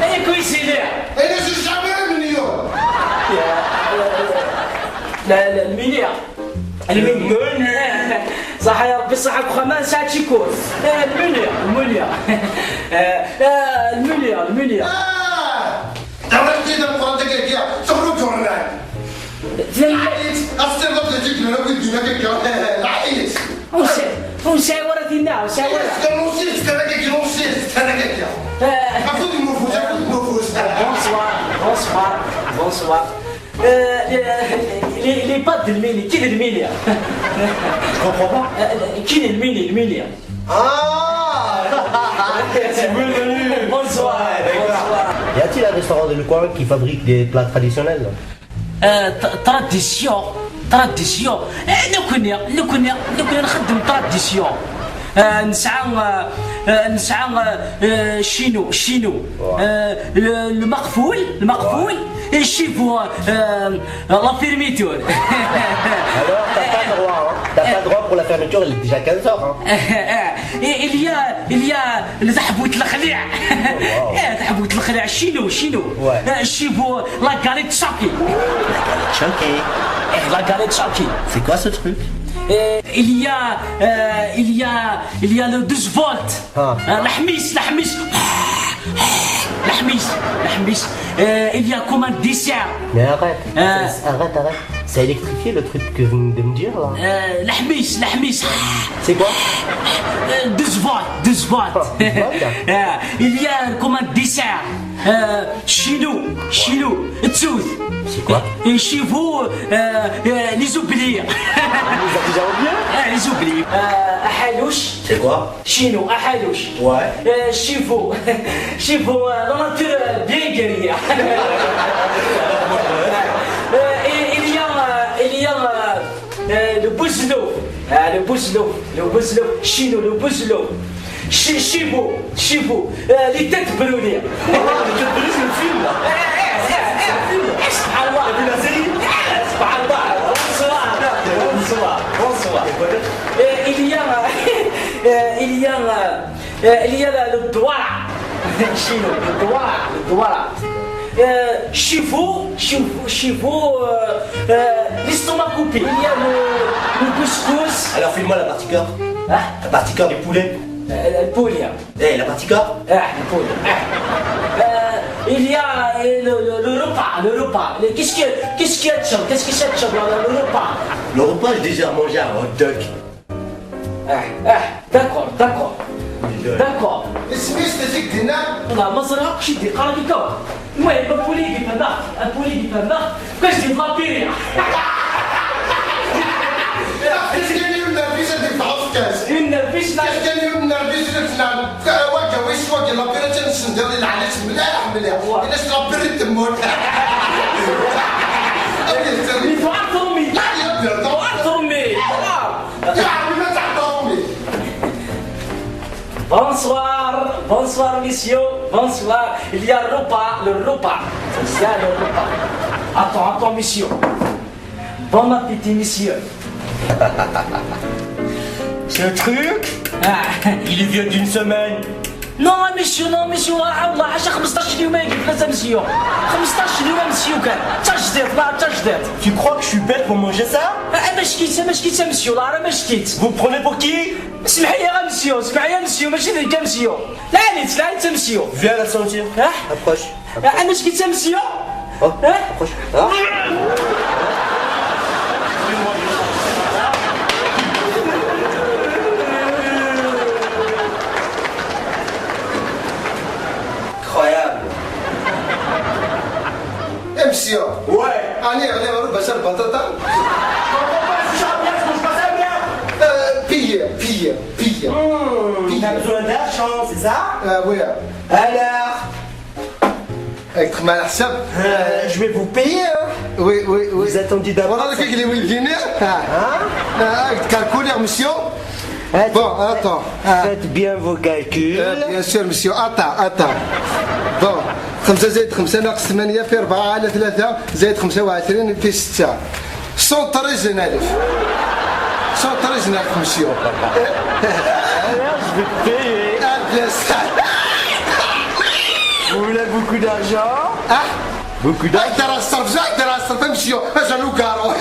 Eh, cuisinière. Et ne suis jamais le menu. Le, le, le menu. Le menu. صح يا ربي، صح بخما ساعة شيكور. Eh, le menu, le menu. Eh, eh, le menu, le menu. Ah. T'as racheté d'un point de guerre, sur le tournage. Laït, astir d ablajik n lawid dina kekka. Laït. Ur sɛiɣ, ur sɛiɣ ara dinna, ur sɛiɣ ara. Kekka, ur sɛiɣ, kekka, kekka, ur sɛiɣ, kekka, kekka. Eh. Afud n ufus, afud n ufus. Bonsoir, bonsoir, bonsoir. Euh, euh, les, les pâtes de l'mini, qui est l'mini ? Je comprends pas. Euh, qui est l'mini, l'mini ? Ah. C'est vous le menu. Bonsoir, ouais, d'accord. Bonsoir. Y a-t-il un restaurant de le coin qui fabrique des plats traditionnels ? Euh, t-, tradition, tradition. Eh, nekkni, nekkni, nekkni nxeddem tradition. Euh, nesɛa, euh, euh, nesɛa, euh, euh, chino, chino. Ouais. Euh, le, le maqfoul, le maqfoul, ouais. Et chez vous, euh, la fermeture. Alors, t'as pas droit, hein. T'as pas droit pour la fermeture, il est déjà quinze heures, hein. Et il y a, il y a le tahbout al-khli'a. Wow. Eh, tahbout al-khli'a, chino, chino. Ouais. Euh, chez vous, la galette choquée. La galette choquée. Eh, la galette choquée. C'est quoi ce truc ? Et il y a, euh, il y a, il y a le douze volts. Ah. Euh, la hmiss, la hmiss. La hmiss, la hmiss. Euh, il y a comme un dessert. Mais arrête, euh, arrête, arrête. C'est électrifié le truc que vous venez de me dire là. Euh, la hmiss, la hmiss. C'est quoi ? Euh, douze volts, douze volts. Ah, douze volts. Euh, il y a comme un dessert. Euh, chez nous, chez nous, tsout. C'est quoi ? Et chez vous, euh, euh, les oubliés. On les a déjà oubliés ? Euh, les oubliés. Euh, ahalouche. C'est quoi ? Chez nous, ahalouche. Ouais. Euh, chez vous, chez vous, euh, dans la nature, euh, bien guérie. Euh, et il y a, euh, il y a, euh, euh, le bouzlou. Euh, le bouzlou, le bouzlou. Chez nous, le bouzlou. Chez, chez vous, chez vous, euh, les têtes brûlées. Oh, les têtes brûlées, c'est le film, là. Eh, eh, eh, eh, eh, subhanallah. T'as vu la série ? Eh, subhanallah. Bonsoir, bonsoir, bonsoir. Et il y a, euh, il y a, euh, euh, il y a le, le doigt. Chez nous, le doigt, le doigt. Euh, chez vous, chez vous, chez vous, euh, euh, l'estomac coupé. Il y a le, le couscous. Alors, file-moi la partie cœur. Hein ? La partie cœur du poulet. Euh, le poulet. Eh, la partie cœur. Eh, le poulet. Eh. Euh, il y a, euh, le, le, le repas, le repas. Le, qu'est-ce que, qu'est-ce que tu, qu'est-ce que c'est que ça, le, le repas ? Le repas, j'ai déjà mangé un hot dog. Ah, ah, d'accord, d'accord. D'accord. Isem-is tazigt dinna? Wallah, ma ẓriɣ akk ciddi, qqar-ak akka. المهم، apuli i d-ifehmeɣ, apuli i d-ifehmeɣ, kečč d lapiri. Kečč kan yiwen n rrbic ad d-yeffeɣ ufekkas. Yiwen n rrbic, la. Kečč kan yiwen n rrbic ad d-yeffeɣ. Wagi, wis wagi, lapiri ad tt-nessendiḍ i leɛli-s mliḥ, mliḥ. Wa. Ini-as lapiri n tmurt. Yeffeɣ-ak trumi. La, yeffeɣ-ak trumi. Yeɛni ma teɛṭa umi. Bonsoir, bonsoir messieurs, bonsoir. Il y a le repas, le repas. Il y a le repas. Attends, attends, monsieur. Bon appétit, monsieur. Ce truc, ah, il vient d'une semaine. Non, monsieur, non, monsieur, ah, والله عاش خمسطاش يوم يجي في لازم، monsieur. خمسطاش يوم، monsieur، كان. Tebɣa d tajdiṭ. Tu crois que je suis bête pour manger ça? Amackit, amackit a monsieur, la amackit. Vous me prenez pour qui? Semmeḥ-iyi a monsieur, semmeḥ-iyi a monsieur, mačči d nekk a monsieur. Lɛali-tt, lɛali-tt a monsieur. Viens la sentir. Ah. Approche. Amackit a monsieur. Oh. Ah. Approche. Ah. Incroyable. Eh, monsieur. Ouais. Allez, allez, on va passer le batata. Pourquoi pas, si j'arrive bien, je mange pas ça bien. Euh, pire, pire, pire. Hmm, t'as besoin d'argent, c'est ça? Euh, oui. Alors? Avec mal à ça. Euh, je vais vous payer, hein. Oui, oui, oui. Vous attendez d'abord. Voilà le ça. Qui est le millionnaire. Ah. Hein? Ah, avec calculaire, monsieur. Bon, attends. Ah. Faites bien vos calculs. Euh, bien sûr, monsieur. Attends, attends. Bon, خمسة زائد خمسة ناقص ثمانية في أربعة على ثلاثة زائد خمسة وعشرين في ستة. Cent treize ألف. Cent treize ألف, monsieur. Alors, je vais te payer. Ah, bien sûr. Vous voulez beaucoup d'argent? Ah. Beaucoup d'argent. Ah, t'as la sorte, t'as la sorte, monsieur. Ah, j'ai le carreau.